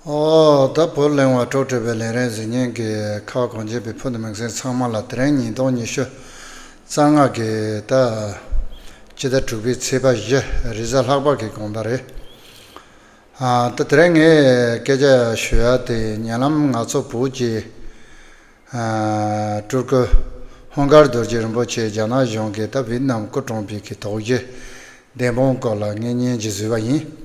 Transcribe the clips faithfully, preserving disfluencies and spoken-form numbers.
ཨོ། ད་བོད་གླེང་བ་སྤྲོ་བྲལ་བའི་ལས་རིམ་གཟིགས་མཁན་གྱི་ཁ་བ་གངས་ཅན་པའི་ཕོ་མོ་སྨད་ཚང་མ་ལ། དེ་རིང་ཉིས་སྟོང་ཉི་ཤུ་རྩ་ལྔ་གི་ད་སྤྱི་ཟླ་དྲུག་པའི་ཚེས་པ་བཞི་རེས་གཟའ་ལྷག་པ་གི་དགོང་དག་རེད། ཨ། ད་དེ་རིང་ངས་སྐད་ཆ་ཞུ་ཡ་དེ། ཉེ་ལམ་ང་ཚོ་བོད་ཀྱི་ཨ་སྤྲུལ་སྐུ་ཧུན་སྒར་རྡོ་རྗེ་རིན་པོ་ཆེ་རྒྱ་ནག་གཞུང་གིས་ད་ཝི་ཏི་ནམ་སྐུ་དྲངས་པའི་གི་དོགས་གཞི་བདེན་དཔང་སྐོར་ལ་ངས་བརྙན་ཅིག་བཟོས་པ་ཡིན།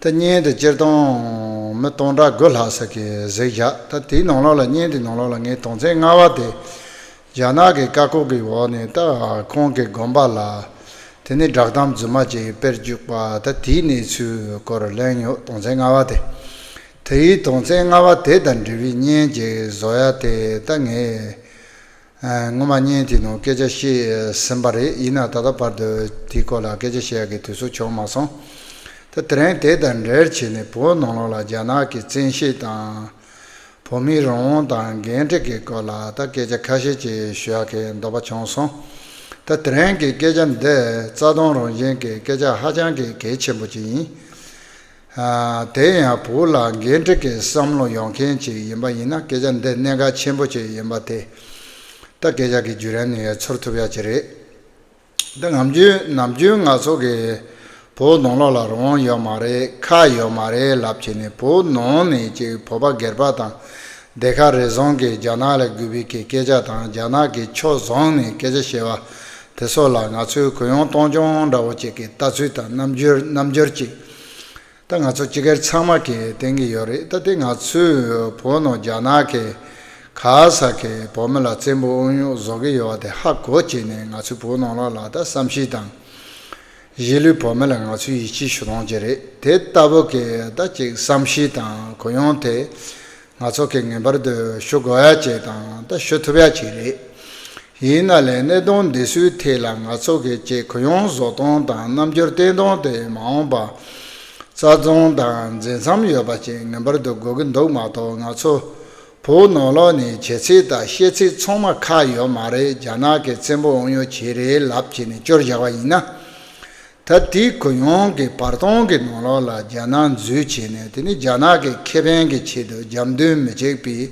ད་བརྙན་དེ་སྤྱིར་བཏང་མི་སྟོང་ཕྲག་དགུ་ལྷག་ཙམ་གིས་གཟིགས་བཞག། ད་དེའི་ནང་ལོགས་ལ། བརྙན་དེའི་ནང་ལོགས་ལ་ངས་དོན་ཚན་ལྔ་པ་དེ། རྒྱ་ནག་གི་བཀའ་བཀོད་ཀྱི་འོག་ནས་ད་ཁོང་གི་དགོན་པ་ལ། དེ་ནས་བསྒྲགས་གཏམ་རྫུན་མ་ཅིག་སྤེལ་བཅུག་པ། ད་དེའི་གནས་ཚུལ་སྐོར་གླེང་ཡོད། དོན་ཚན་ལྔ་པ་དེ། དེའི་དོན་ཚན་ལྔ་པ་དེ་དང་འབྲེལ་བའི་བརྙན་ཅིག་བཟོ་ཡ་དེ། ད་ངས་ཨ་སྔོན་མ་བརྙན་དེའི་ནང་སྐད་ཆ་བཤད་ཟིན་པ་རེད། ཡིན་ན་ད་ལྟ་བར་དུ་དེའི་སྐོར་ལ་སྐད་ཆ་བཤད་ཡ་གི་དུས་ཚོད་བྱུང་མ་སོང་། ད་དེ་རིང་དེ་དང་འབྲེལ་བྱས་ནས་བོད་ནང་ལོགས་ལ་རྒྱ་ནག་གི་བཙན་ཤེད་དང་། བོད་མིའི་རང་དབང་དང་འགན་འཁྲི་གི་སྐོར་ལ་ད་སྐད་ཆ་ཁ་ཤས་ཅིག་ཞུ་ཡག་གི་འདོད་པ་བྱུང་སོང་། ད་དེ་རིང་གི་སྐད་ཆ་འདི་རྩ་དོན་རང་བཞིན་གྱི་སྐད་ཆ་ཧ་ཅང་གི་གལ་ཆེན་པོ་ཅིག་ཡིན། ཨ། དེ་ཡང་བོད་ལ་འགན་འཁྲི་གི་བསམ་བློ་ཡོད་མཁན་ཅིག་ཡིན་པ་ཡིན་ན། སྐད་ཆ་འདི་གནད་འགག་ཆེན་པོ་ཅིག་ཡིན་པ་དེ་ད་སྐད་ཆ་གི་བརྒྱུད་རིམ་ནས་ཚོར་ཐུབ་ཡག་ཅིག་རེད། ད་ནམ་རྒྱུན་ནམ་རྒྱུན་ང་ཚོ་གི་བོད་ནང་ལོགས་ལ་རང་དབང་ཡོད་མ་རེད། ཁ་ཡོད་མ་རེད་ལབ་བྱས་ནས། བོད་ནང་ནས་ཅིག་བོད་པ་སྒེར་པ་དང་སྡེ་ཁག་རེ་ཟུང་གིས་རྒྱ་ནག་ལ་གུས་པའི་གི་སྐད་ཆ་དང་། རྒྱ་ནག་གི་ཕྱོགས་བཟུང་ནས་སྐད་ཆ་བཤད་པ་དེ་ཚོ་ལ་ང་ཚོས་གུ་ཡངས་གཏོང་སྦྱོང་འདྲ་བོ་ཅིག་གི་ལྟ་ཚུལ་དང་རྣམ་འགྱུར་རྣམ་འགྱུར་ཅིག་ད་ང་ཚོ་སྤྱི་སྒེར་ཚང་མ་གིས་བསྟན་གྱི་ཡོད་རེད། ད་དེ་ང་ཚོས་བོད་ནང་རྒྱ་ནག་གིས་ག་ས་གི་བོད་མི་ལ་བཙན་པོ་དབང་ཡོད་བཟོ་གི་ཡོད་པ་དེ་ཧ་གོ་བྱས་ནས། ང་ཚོའི་བོད་ནང་ལོགས་ལ་ད་བསམ་ཤེས་དང་། གཞིས་ལུས་བོད་མི་ལ་ང་ཚོས་ཡིད་ཆེས་ཞུ་སྟངས་ཅིག་རེད། དེ་ལྟ་བུ་གི་ད་ཅིག་བསམ་ཤེས་དང་གུ་ཡངས་དེ་ང་ཚོ་གིས་ངེས་པར་དུ་ཞུ་དགོས་ཡ་ཅིག་དང་། ད་ཞུ་ཐུབ་ཡ་ཅིག་རེད། ཡིན་ན་ལས་གནད་དོན་འདི་ཚོའི་ཐད་ལ་ང་ཚོ་གིས་ཅིག་གུ་ཡངས་བཟོ་སྟངས་དང་རྣམ་འགྱུར་བསྟན་སྟངས་དེ་མ་འོངས་པ་རྩ་འཛིན་དང་འཛིན་མཚམས་ཡོད་པ་ཅིག་ངེས་པར་དུ་དགོས་ཀྱི་འདུག་མ་གཏོགས། ང་ཚོ་བོད་ནང་ལོགས་ནས་བྱེད་ཚད་དང་བཤད་ཚད་ཚང་མ་ཁ་ཡོད་མ་རེད། རྒྱ་ནག་གིས་བཙན་པོ་དབང་ཡོད་བྱས་རེད་ལབ་བྱས་ནས་སྐྱོར་བཞག་པ་ཡིན་ན། ད་དེའི་གུ་ཡངས་ཀྱི་བར་སྟོང་གི་ནང་ལོགས་ལ་རྒྱ་ནག་འཛུལ་བྱས་ནས། དེ་ནས་རྒྱ་ནག་གི་ཁེ་ཕན་གྱི་ཆེད་དུ་རྒྱབ་མདུན་མི་གཅིག་པའི་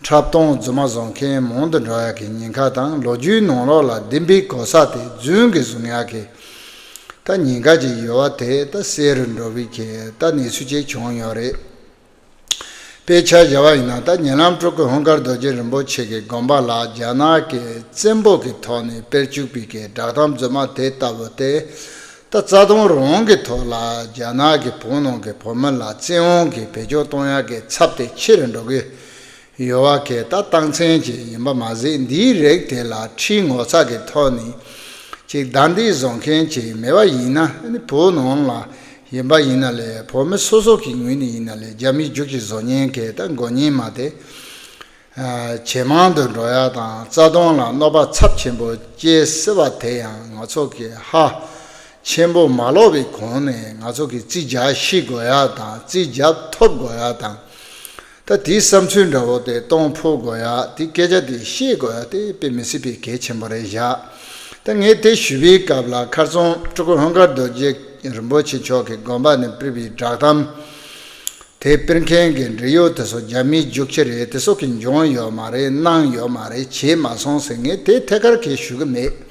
འཁྲབ་སྟོན་རྫུན་མ་བཟོ་མཁན་མང་དུ་འགྲོ་ཡག་གི་ཉེན་ཁ་དང་། ལོ་རྒྱུས་ནང་ལོགས་ལ་བདེན་པའི་གོ་ས་དེ་རྫུན་གྱིས་བཟུང་ཡག་གི་ད་ཉེན་ཁ་ཅིག་ཡོད་པ་དེ་ད་གསལ་རུ་འགྲོ་བའི་གི་ད་གནས་ཚུལ་ཅིག་བྱུང་ཡོད་རེད། དཔེར་ཆ་བཞག་པ་ཡིན་ན། ད་ཉེ་ལམ་སྤྲུལ་སྐུ་ཧུན་སྒར་རྡོ་རྗེ་རིན་པོ་ཆེ་གི་དགོན་པ་ལ་རྒྱ་ནག་གིས་བཙན་པོ་གི་ཐོག་ནས་སྤེལ་བཅུག་པའི་གི་བསྒྲགས་གཏམ་རྫུན་མ་དེ་ལྟ་བུ་དེ། ད་རྩ་དོན་རང་དབང་གི་ཐོག་ལ་རྒྱ་ནག་གིས་བོད་ནང་གི་བོད་མི་ལ་བཙན་དབང་གིས་བེད་སྤྱོད་གཏོང་ཡག་གི་ཚབ་དེ་ཆེ་རུ་འགྲོ་གི་ཡོད་པ་གི་ད་རྟགས་མཚན་ཅིག་ཡིན་པ་མ་ཟད། འདིའི་རིགས་དེ་ལ་ཁྲིམས་ངོ་ཚ་གི་ཐོག་ནས་ཅིག་བདའ་འདེད་བཟོ་མཁན་ཅིག་མེད་པ་ཡིན་ན། ཨ་ནི་བོད་ནང་ལ་ཡིན་པ་ཡིན་ན་ལས། བོད་མི་སོ་སོ་གི་ངོས་ནས་ཡིན་ན་ལས། རྒྱ་མིའི་རྒྱུག་ཁྱི་བཟོ་མཁན་གྱི་ད་མགོ་རྙིང་མ་དེ་ཨ་ཇེ་མང་དུ་འགྲོ་ཡ་དང་། རྩ་དོན་ལ་གནོད་པ་ཚབས་ཆེན་པོ་སྐྱེལ་སྲིད་པ་དེ་ཡང་ང་ཚོ་གིས་ཧ་ཆེན་པོ་མ་ལོག་པའི་གོང་ནས་ང་ཚོ་གིས་རྩིས་རྒྱག་ཤེས་དགོས་ཡ་དང་། རྩིས་རྒྱག་ཐུབ་དགོས་ཡ་དང་། ད་དེའི་བསམ་ཚུལ་འདྲ་བོ་དེ་གཏོང་ཕོད་དགོས་ཡ། དེ་སྐད་ཆ་དེ་བཤད་དགོས་ཡ་དེ་དཔེ་མི་སྲིད་པའི་གལ་ཆེན་པོ་རེད་བཞག། ད་ངས་དེ་ཞུ་བའི་སྐབས་ལ། ཁ་སང་སྤྲུལ་སྐུ་ཧུན་སྒར་རྡོ་རྗེ་རིན་པོ་ཆེ་མཆོག་གི་དགོན་པ་ནས་སྤེལ་བའི་བསྒྲགས་གཏམ་དེ་སྤེལ་མཁན་གྱི་འབྲེལ་ཡོད་དེ་ཚོ་རྒྱ་མིའི་རྒྱུག་ཁྱི་རེད། དེ་ཚོ་གིས་འབྱུང་ཡོད་མ་རེད། གནང་ཡོད་མ་རེད། བྱས་མ་སོང་ཟེར། ངས་དེ་ཐད་ཀར་གྱིས་ཞུ་གི་མེད།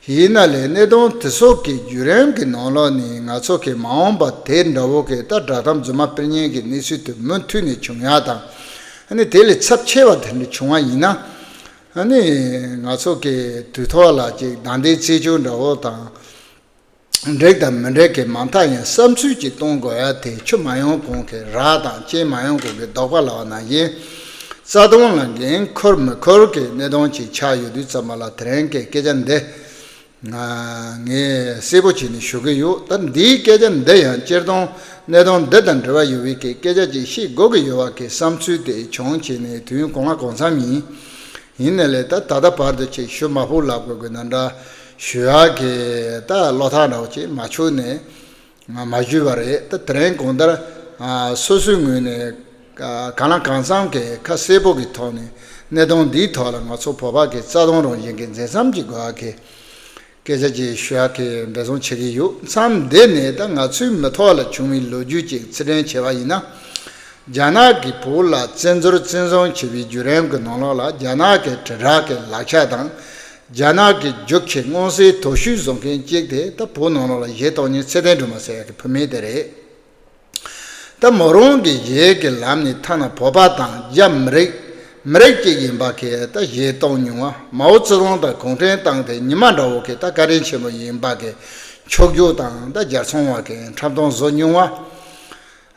ཡིན་ན་ལས་གནད་དོན་དེ་ཚོ་གི་བརྒྱུད་རིམ་གྱི་ནང་ལོགས་ནས་ང་ཚོ་གི་མ་འོངས་པ་དེ་འདྲ་བོ་གི་ད་བསྒྲགས་གཏམ་རྫུན་མ་སྤེལ་མཁན་གྱི་གནས་ཚུལ་དེ་མུ་མཐུད་ནས་བྱུང་ཡ་དང་། ཨ་ནི་དེ་ལས་ཚབས་ཆེ་བ་དེ་འདྲ་བྱུང་བ་ཡིན་ན། ཨ་ནི་ང་ཚོ་གི་དུས་ཐོག་ལ་ཅིག་བདའ་འདེད་རྩད་གཅོད་འདྲ་བོ་དང་། འགྲིག་དང་མི་འགྲིག་གི་མ་མཐའ་ཡང་བསམ་ཚུལ་ཅིག་གཏོང་དགོས་ཡ་དེ། ཆུ་མ་ཡོང་གོང་གི་ར་དང་། རྐྱེན་མ་ཡོང་གོང་གི་རྡོག་པ་ལབ་པ་ནང་བཞིན། རྩ་དོན་ལ་འགན་འཁུར་མི་འཁུར་གྱི་གནད་དོན་ཅིག་ཆགས་ཡོད་དུས་ཙམ་པ་ལ། དེ་རིང་གི་སྐད་ཆ་འདི་ང་ངས་གསལ་པོ་བྱས་ནས་ཞུ་གི་ཡོད། ད་འདིའི་སྐད་ཆ་འདི་ཡང་སྤྱིར་བཏང་གནད་དོན་འདི་དང་འབྲེལ་བ་ཡོད་པའི་གི་སྐད་ཆ་ཅིག་བཤད་དགོས་ཀྱི་ཡོད་པ་གི་བསམ་ཚུལ་དེ་བྱུང་བྱས་ནས། དུས་ཡུན་གང་ལ་གང་འཚམ་ཡིན། ཡིན་ནའི་ལས་ད་ད་ལྟ་བར་དུ་ཅིག་ཞུ་མ་ཕོད་ལབ་དགོས་ཀྱི་ན་འདྲ། ཞུ་ཡག་གི་ད་བློ་ཐག་འདྲ་བོ་ཅིག་མ་ཆོད་ནས་ང་མ་ཞུས་པ་རེད། ད་དེ་རིང་གང་ལྟར་ཨ་སོ་སོའི་ངོས་ནས་ག་གང་ལ་གང་འཚམ་གྱི་ཁ་གསལ་པོ་གི་ཐོག་ནས་གནད་དོན་འདིའི་ཐོག་ལ་ང་ཚོ་བོད་པ་གི་རྩ་དོན་རང་བཞིན་གྱི་འཛིན་མཚམས་ཀྱི་སྒོ་ཁའི་སྐད་ཆ་ཅིག་ཞུ་ཡག་གི་འབད་བརྩོན་བྱེད་ཀྱི་ཡོད། མཚམས་འདི་ནས་ད་ང་ཚོའི་མི་ཐོག་ལ་བྱུང་བའི་ལོ་རྒྱུས་ཅིག་ཕྱིར་དྲན་བྱས་པ་ཡིན་ན། རྒྱ་ནག་གིས་བོད་ལ་བཙན་འཛུལ་བཙན་བཟུང་བྱས་པའི་བརྒྱུད་རིམ་གྱི་ནང་ལོགས་ལ། རྒྱ་ནག་གི་དྲིལ་བསྒྲགས་ཀྱི་ལག་ཆ་དང་། རྒྱ་ནག་གི་རྒྱུག་ཁྱི་མངོན་གསལ་དོད་ཤོས་བཟོ་མཁན་གཅིག་དེ་ད་བོད་ནང་ལོགས་ལ་གཞས་གཏོང་མཁན་ཚེ་བརྟན་སྒྲོལ་མ་ཟེར་ཡག་གི་བུད་མེད་དེ་རེད། ད་མོ་རང་གི་གཞས་ཀྱི་ལམ་ནས་ཐ་ན་བོད་པ་དང་རྒྱ་མི་རིགས་མི་རིགས་གཅིག་ཡིན་པ་གི་ད་གཞས་གཏོང་མྱོང་བ། མའོ་ཙེ་ཏུང་དང་གུང་ཁྲན་ཏང་དེ་ཉི་མ་འདྲ་བོ་གི་ད་བཀའ་དྲིན་ཆེན་པོ་ཡིན་པ་གི་ཆོས་རྒྱུགས་དང་ད་ཇག་ཚོང་བ་གི་འཁྲབ་སྟོན་བཟོ་མྱོང་བ།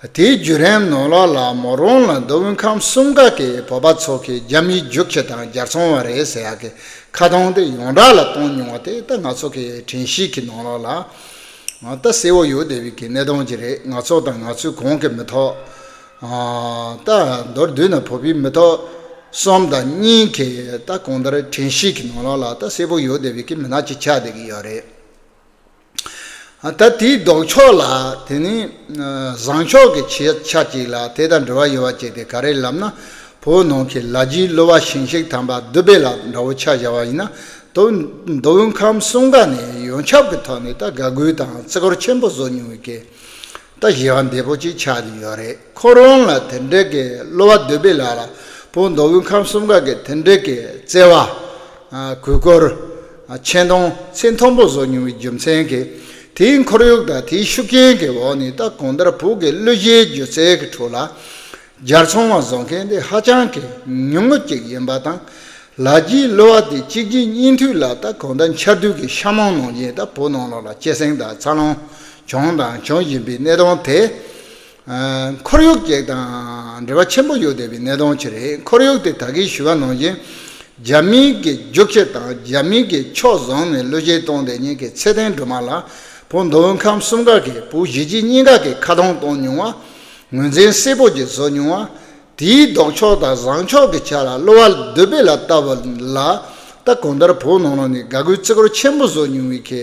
དེའི་བརྒྱུད་རིམ་ནང་ལོགས་ལ་མོ་རང་ལ་མདོ་དབུས་ཁམས་གསུམ་ཀ་གི་བོད་པ་ཚོ་གི་རྒྱ་མིའི་རྒྱུག་ཁྱི་དང་ཇག་ཚོང་བ་རེད་ཟེར་ཡག་གི་ཁ་རྡུང་དེ་ཡོངས་གྲགས་ལ་གཏོང་མྱོང་བ་དེ་ད་ང་ཚོ་གི་དྲན་ཤེས་ཀྱི་ནང་ལོགས་ལ་ད་གསལ་བོ་ཡོད་བསྡད་པའི་གི་གནད་དོན་ཅིག་རེད། ང་ཚོ་དང་ང་ཚོའི་གོང་གི་མི་ཐོག་ད་མདོར་བསྡུས་ན་བོད་པའི་མི་ཐོག་གསུམ་དང་གཉིས་ཀྱི་ད་གང་ལྟར་དྲན་ཤེས་ཀྱི་ནང་ལོགས་ལ་ད་གསལ་བོ་ཡོད་བསྡད་པའི་གི་མི་སྣ་ཅིག་ཆགས་བསྡད་ཀྱི་ཡོད་རེད། ད་དེའི་ལྡོག་ཕྱོགས་ལ་དེ་ནི་བཟང་ཕྱོགས་ཀྱི་ཆ་ཆ་གཅིག་ལ་དེ་དང་འབྲེལ་བ་ཡོད་པ་ཅིག་དེ་ག་རེ་ལབ་ན། བོད་ནང་གི་ལ་རྒྱའི་གླུ་བ་ཞིང་གཤེགས་དམ་པ་བདུད་བྷེ་ལ་འདྲ་བོ་ཆ་བཞག་པ་ཡིན་ན། མདོ་མདོ་དབུས་ཁམས་གསུམ་ཀ་ནས་ཡོངས་ཁྱབ་ཀྱི་ཐོག་ནས་ད་དགའ་གུས་དང་བརྩི་བཀུར་ཆེན་པོ་བཟོ་མྱོང་བའི་གི་ད་གཞས་པ་འདས་པོ་ཅིག་ཆགས་ཀྱི་ཡོད་རེད། ཁོ་རང་ལ་དེ་འདྲའི་གི་གླུ་བ་བདུད་བྷེ་ལ་ལ་བོད་མདོ་དབུས་ཁམས་གསུམ་ཀ་གི་དེ་འདྲའི་གི་བརྩེ་བ། ཨ་གུས་བཀུར། ཨ་ཆེ་མཐོང་ཚད་མཐོན་པོ་བཟོ་མྱོང་བའི་རྒྱུ་མཚན་གྱིས། དེའི་ཁོར་ཡུག་དང་དེའི་ཤུགས་རྐྱེན་གྱི་འོག་ནས་ད་གང་ལྟར་བོད་ཀྱི་གླུ་གཞས་སྒྱུ་རྩལ་གྱི་ཁྲོད་ལ་ཇག་ཚོང་བ་བཟོ་མཁན་དེ་ཧ་ཅང་གི་ཉུང་ངུ་ཅིག་ཡིན་པ་དང་། ལ་རྒྱའི་གླུ་བ་དེ་གཅིག་རྗེས་གཉིས་མཐུད་ལ་ད་གང་ལྟར་འཆར་སྡུད་ཀྱི་ཤ་མོང་ནང་བཞིན་ད་བོད་ནང་ལོགས་ལ་སྐྱེད་སྲིང་དང་འཚར་ལོངས་བྱུང་དང་འབྱུང་བཞིན་པའི་གནད་དོན་དེ། ཁོར་ཡུག་ཅིག་དང་འབྲེལ་བ་ཆེན་པོ་ཡོད་བསྡད་པའི་གནད་དོན་ཅིག་རེད། ཁོར་ཡུག་དེ་ད་གིན་ཞུས་པ་ནང་བཞིན། རྒྱ་མིའི་གི་རྒྱུག་ཁྱི་དང་རྒྱ་མིའི་གི་ཕྱོགས་བཟུང་ནས་གླུ་གཞས་གཏོང་བསྡད་མཁན་གྱི་ཚེ་བརྟན་སྒྲོལ་མ་ལ་བོད་མདོ་དབུས་ཁམས་གསུམ་ཀ་གི་བོད་གཞིས་བྱེས་གཉིས་ཀ་གི་ཁ་རྡུང་གཏོང་མྱོང་བ། ངོས་འཛིན་གསལ་པོ་ཅིག་བཟོ་མྱོང་བ། དེའི་ལྡོག་ཕྱོགས་དང་བཟང་ཕྱོགས་ཀྱི་ཆ་ལ་གླུ་བ་བདུད་བྷེ་ལ་ལྟ་བུ་ལ་ད་གང་ལྟར་བོད་ནང་ལོགས་ནས་དགའ་གུས་བརྩི་བཀུར་ཆེན་པོ་བཟོ་མྱོང་བའི་གི་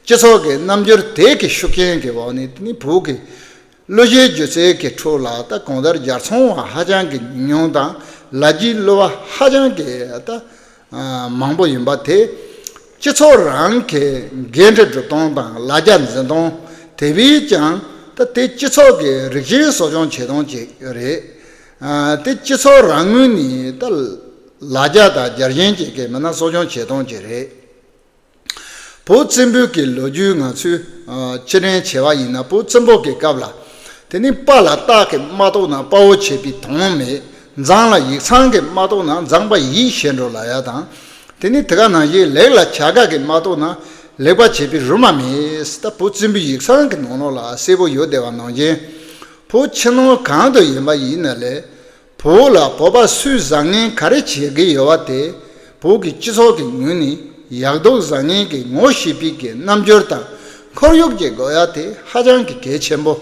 སྤྱི་ཚོགས་ཀྱི་རྣམ་འགྱུར་དེ་གི་ཤུགས་རྐྱེན་གྱི་འོག་ནས་དེ་ནི་བོད་ཀྱི་གླུ་གཞས་སྒྱུ་རྩལ་གྱི་ཁྲོད་ལ་ད་གང་ལྟར་ཇག་ཚོང་བ་ཧ་ཅང་གི་ཉུང་ཉུང་དང་། ལ་རྒྱའི་གླུ་བ་ཧ་ཅང་གི་ད་མང་པོ་ཡིན་པ་དེ། སྤྱི་ཚོགས་རང་གི་འགན་འཁྲི་སྒྲུབ་སྟངས་དང་ལ་རྒྱ་འཛིན་སྟངས་དེ་བས་ཀྱང་ད་དེ་སྤྱི་ཚོགས་ཀྱི་རིགས་ཞེན་གསོ་སྐྱོང་བྱེད་སྟངས་ཅིག་རེད། དེ་སྤྱི་ཚོགས་རང་ངོས་ནས་ད་ལ་རྒྱ་དང་རྒྱལ་ཞེན་ཅིག་གི་མི་སྣ་གསོ་སྐྱོང་བྱེད་སྟངས་ཅིག་རེད། བོད་བཙན་པོའི་གི་ལོ་རྒྱུས་ང་ཚོས་ཕྱིར་དྲན་བྱས་པ་ཡིན་ན། བོད་བཙན་པོ་གི་སྐབས་ལ་དེ་ནི་དཔའ་ལ་རྟགས་ཀྱིས་མ་གཏོགས་ན་དཔའ་བོ་བྱེད་པའི་དོན་མེད། མཛངས་ལ་ཡིག་ཚང་གིས་མ་གཏོགས་ན་མཛངས་པ་ཡིད་བཞིན་འགྲོ་ལབ་ཡ་དང་། དེ་ནི་དེ་ག་ནང་བཞིན་ལེགས་ལ་བྱ་དགའ་གིས་མ་གཏོགས་ན་ལེགས་པ་བྱེད་པའི་རུ་མ་མེད། ད་བོད་བཙན་པོའི་ཡིག་ཚང་གི་ནང་ལོགས་ལ་གསལ་པོ་ཡོད་བསྡད་པ་ནང་བཞིན། བོད་ཕྱི་ནང་གང་དུ་ཡིན་པ་ཡིན་ན་ལས། བོད་ལ་བོད་པ་སུས་བཟང་ངན་ག་རེ་བྱེད་ཀྱི་ཡོད་པ་དེ། བོད་ཀྱི་སྤྱི་ཚོགས་ཀྱི་ངོས་ནས་ཡག་སྡུག་བཟང་ངན་གྱི་ངོ་ཤེས་པའི་གི་རྣམ་འགྱུར་དང་ཁོར་ཡུག་ཅིག་དགོས་ཡ་དེ་ཧ་ཅང་གི་གལ་ཆེན་པོ།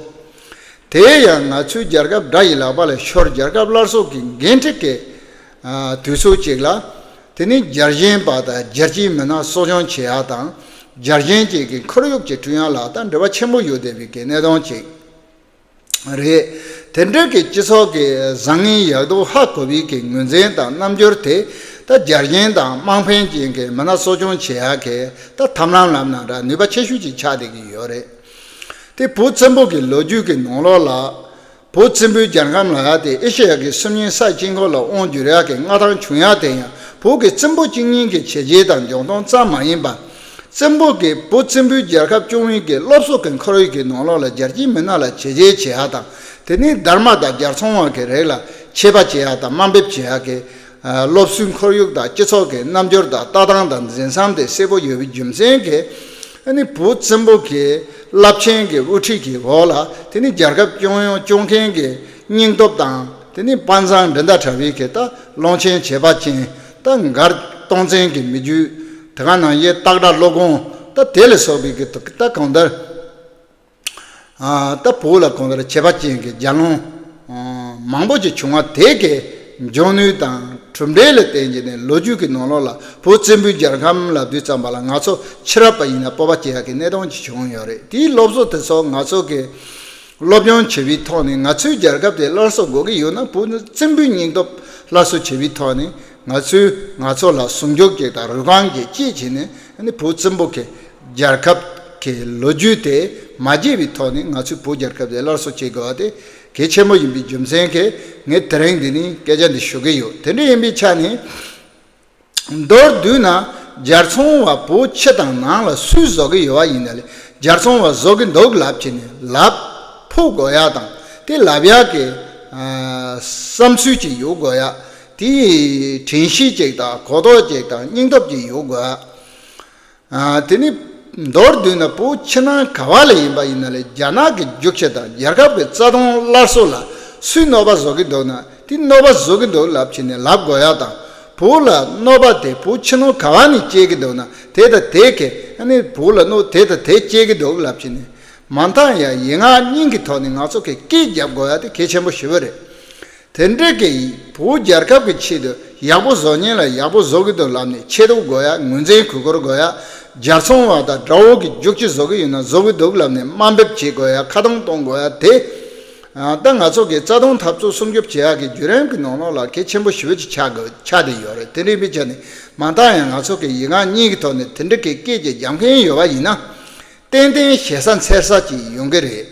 དེ་ཡང་ང་ཚོའི་རྒྱལ་ཁབ་དགྲ་ཡི་ལག་པ་ལ་ཤོར། རྒྱལ་ཁབ་སླར་གསོ་གི་འགན་འཁྲི་གི་དུས་ཚོད་ཅིག་ལ། དེ་ནི་རྒྱལ་ཞེན་པ་དང་རྒྱལ་གཅེས་མི་སྣ་གསོ་སྐྱོང་བྱེད་ཡ་དང་། རྒྱལ་ཞེན་ཅན་གྱི་ཁོར་ཡུག་ཅིག་བསྐྲུན་ཡ་ལ་ད་འབྲེལ་བ་ཆེན་པོ་ཡོད་བསྡད་པའི་གི་གནད་དོན་ཅིག་རེད། དེ་འདྲ་གི་སྤྱི་ཚོགས་ཀྱི་བཟང་ངན་ཡག་སྡུག་ཧ་གོ་བའི་གི་ངོས་འཛིན་དང་རྣམ་འགྱུར་དེ། ད་རྒྱལ་ཞེན་དང་དམངས་ཕན་ཅན་གྱི་མི་སྣ་གསོ་སྐྱོང་བྱེད་ཡ་གི་ད་ཐབས་ལམ་ལབ་ན་འདྲ་ནུས་པ་ཆེ་ཤོས་ཅིག་ཆགས་བསྡད་ཀྱི་ཡོད་རེད། དེ་བོད་བཙན་པོ་གི་ལོ་རྒྱུས་ཀྱི་ནང་ལོགས་ལ། བོད་བཙན་པོའི་རྒྱལ་ཁམས་ལབ་ཡ་དེ་ཨེ་ཤེ་ཡ་གི་སྲོལ་རྒྱུན་ས་དཀྱིལ་འཁོར་ལ་དབང་བསྒྱུར་ཡ་གི་མངའ་ཐང་བྱུང་ཡ་དེ་ཡང་བོད་ཀྱི་བཙན་པོ་གཅིག་གཉིས་ཀྱི་བྱས་རྗེས་དང་འཇོན་ཐང་ཙམ་མ་ཡིན་པ། བཙན་པོ་གིས་བོད་བཙན་པོའི་རྒྱལ་ཁབ་སྐྱོང་བའི་གི་སློབ་གསོ་གི་ཁོར་ཡུག་གི་ནང་ལོགས་ལ་རྒྱལ་གཅེས་མི་སྣ་ལ་བྱས་རྗེས་བྱེད་ཡ་དང་། དེ་ནས་སྡར་མ་དང་རྒྱལ་ཚོང་བ་གི་རིགས་ལ་ཆད་པ་བཅད་ཡ་དང་དམའ་འབེབས་བྱེད་ཡ་གི་སློབ་གསོའི་ཁོར་ཡུག་དང་སྤྱི་ཚོགས་ཀྱི་རྣམ་འགྱུར་དང་ལྟ་སྟངས་དང་འཛིན་མཚམས་དེ་གསལ་པོ་ཡོད་པའི་རྒྱུ་མཚན་གྱིས། ཨ་ནི་བོད་བཙན་པོ་གི་རླབས་ཆེན་གྱི་དབུ་ཁྲིད་ཀྱི་འོག་ལ་དེ་ནི་རྒྱལ་ཁབ་སྐྱོང་ཡོང་སྐྱོང་མཁན་གྱི་སྙིང་སྟོབས་དང་། དེ་ནི་དཔའ་མཛངས་འགྲན་ཟླ་བྲལ་བའི་གི་ད་བློན་ཆེན་བྱེད་པ་ཅན། ད་མགར་སྟོང་བཙན་གྱི་མི་རྒྱུད། དེ་ག་ནང་བཞིན་སྟག་སྒྲ་བློ་དགོངས། ད་དེ་ལ་སོགས་པའི་གི་ད་གང་ལྟར། ཨ་ད་བོད་ལ་གང་ལྟར་བྱེད་པ་ཅན་གྱི་རྒྱལ་བློན་མང་པོ་ཅིག་བྱུང་བ་དེ་གའི་འབྱུང་ནུས་དང་གྲུབ་འབྲས་ལ་བརྟེན་བྱས་ནས་ལོ་རྒྱུས་ཀྱི་ནང་ལོགས་ལ་བོད་བཙན་པོའི་རྒྱལ་ཁམས་ལབ་དུས་ཙམ་པ་ལ་ང་ཚོ་ཕྱི་རབས་པ་ཡིན་ན་སྤོབས་པ་སྐྱེ་ཡག་གི་གནད་དོན་ཅིག་བྱུང་ཡོད་རེད། དེའི་སློབ་གསོ་དེ་ཚོ་ང་ཚོ་གི་སློབ་སྦྱོང་བྱེད་པའི་ཐོག་ནས་ང་ཚོའི་རྒྱལ་ཁབ་དེ་སླར་གསོ་དགོས་ཀྱི་ཡོད་ན་བོད་ནི་བཙན་པོའི་སྙིང་སྟོབས་སླར་གསོ་བྱེད་པའི་ཐོག་ནས་ང་ཚོས་ང་ཚོ་ལ་ཟུང་འཇུག་ཅིག་དང་རུས་རྐང་ཅིག་བསྐྱེད་བྱས་ནས་ཨ་ནི་བོད་བཙན་པོ་གི་རྒྱལ་ཁབ་ཀྱི་ལོ་རྒྱུས་དེ་མ་བརྗེད་པའི་ཐོག་ནས་ང་ཚོས་བོད་རྒྱལ་ཁབ་དེ་སླར་གསོ་བྱེད་དགོས་པ་དེ་ གལ་ཆེན་པོ་ཡིན་པའི་རྒྱུ་མཚན་གྱིས་ངས་དེ་རིང་འདི་ནས་སྐད་ཆ་འདི་ཞུ་གི་ཡོད། དེ་འདྲ་ཡིན་པའི་ཆ་ནས། མདོར་བསྡུས་ན། སྦྱར་ཚོང་བ་བོད་ཕྱི་དང་ནང་ལ་སུས་བཟོ་གི་ཡོད་པ་ཡིན་ན་ལས། སྦྱར་ཚོང་བ་བཟོ་གི་འདུག་ལབ་བྱས་ནས་ལབ་ཕོད་དགོས་ཡ་དང་། དེ་ལབ་ཡ་གི་ཨ་བསམ་ཚུལ་ཅིག་ཡོད་དགོས་ཡ། དེ་དྲན་ཤེས་ཅིག་དང་གོ་རྟོགས་ཅིག་དང་སྙིང་སྟོབས་ཅིག་ཡོད་དགོས་ཡ། ཨ་དེ་ནི་མདོར་བསྡུས་ན་བོད་ཕྱི་ནང་ག་བ་ལ་ཡིན་པ་ཡིན་ན་ལས། རྒྱ་ནག་གི་རྒྱུག་ཁྱི་དང་རྒྱལ་ཁབ་ཀྱི་རྩ་དོན་སླར་གསོ་ལ་སུས་གནོད་པ་བཟོ་གི་འདུག་ན། དེ་གནོད་པ་བཟོ་གི་འདུག་ལབ་བྱས་ནས་ལབ་དགོས་ཡ་དང་། བོད་ལ་གནོད་པ་དེ་བོད་ཕྱི་ནང་ག་བ་ནས་སྐྱེལ་གི་འདུག་ན། དེ་དང་དེ་གས་ཨ་ནི་བོད་ལ་གནོད་དེ་དང་དེ་སྐྱེལ་གི་འདུག་ལབ་བྱས་ནས་མ་མཐའ་ཡང་ཡིག་ངག་གཉིས་ཀྱི་ཐོག་ནས་ང་ཚོ་གིས་སྐད་རྒྱབ་དགོས་ཡ་དེ་གལ་ཆེན་པོ་ཞེ་པོ་རེད། དེ་འདྲ་གི་བོད་རྒྱལ་ཁབ་ཀྱི་ཆེད་དུ་ཡག་པོ་བཟོ་མཁན་ལ་ཡག་པོ་བཟོ་གི་འདུག་ལབ་ནས་ཆེ་བསྟོད་དགོས་ཡ། ངོས་འཛིན་གུས་བཀུར་དགོས་ཡ། སྦྱར་ཚོང་བ་དང་དགྲ་བོ་གི་རྒྱུག་ཁྱི་བཟོ་གི་ཡོད་ན་བཟོ་གི་འདུག་ལབ་ནས་དམའ་འབེབས་བྱེད་དགོས་ཡ། ཁ་རྡུང་གཏོང་དགོས་ཡ་དེ། ད་ང་ཚོ་གི་རྩ་དོན་འཐབ་རྩོད་སྲུང་སྐྱོབ་བྱེད་ཡག་གི་བརྒྱུད་རིམ་གྱི་ནང་ལོགས་ལ་གལ་ཆེན་པོ་ཞེ་པོ་ཅིག་ཆགས་དགོས་ཆགས་བསྡད་ཡོད་རེད། དེ་འདྲ་ཡིན་པའི་ཆ་ནས་མ་མཐའ་ཡང་ང་ཚོ་གི་ཡིག་ངག་གཉིས་ཀྱི་ཐོག་ནས་དེ་འདྲ་གི་སྐད་ཆ་རྒྱབ་མཁན་ཡོད་པ་ཡིན་ན། ཏན་ཏན་ཞེ་ས་འཚེར་ས་ཅིག་ཡོང་གི་རེད།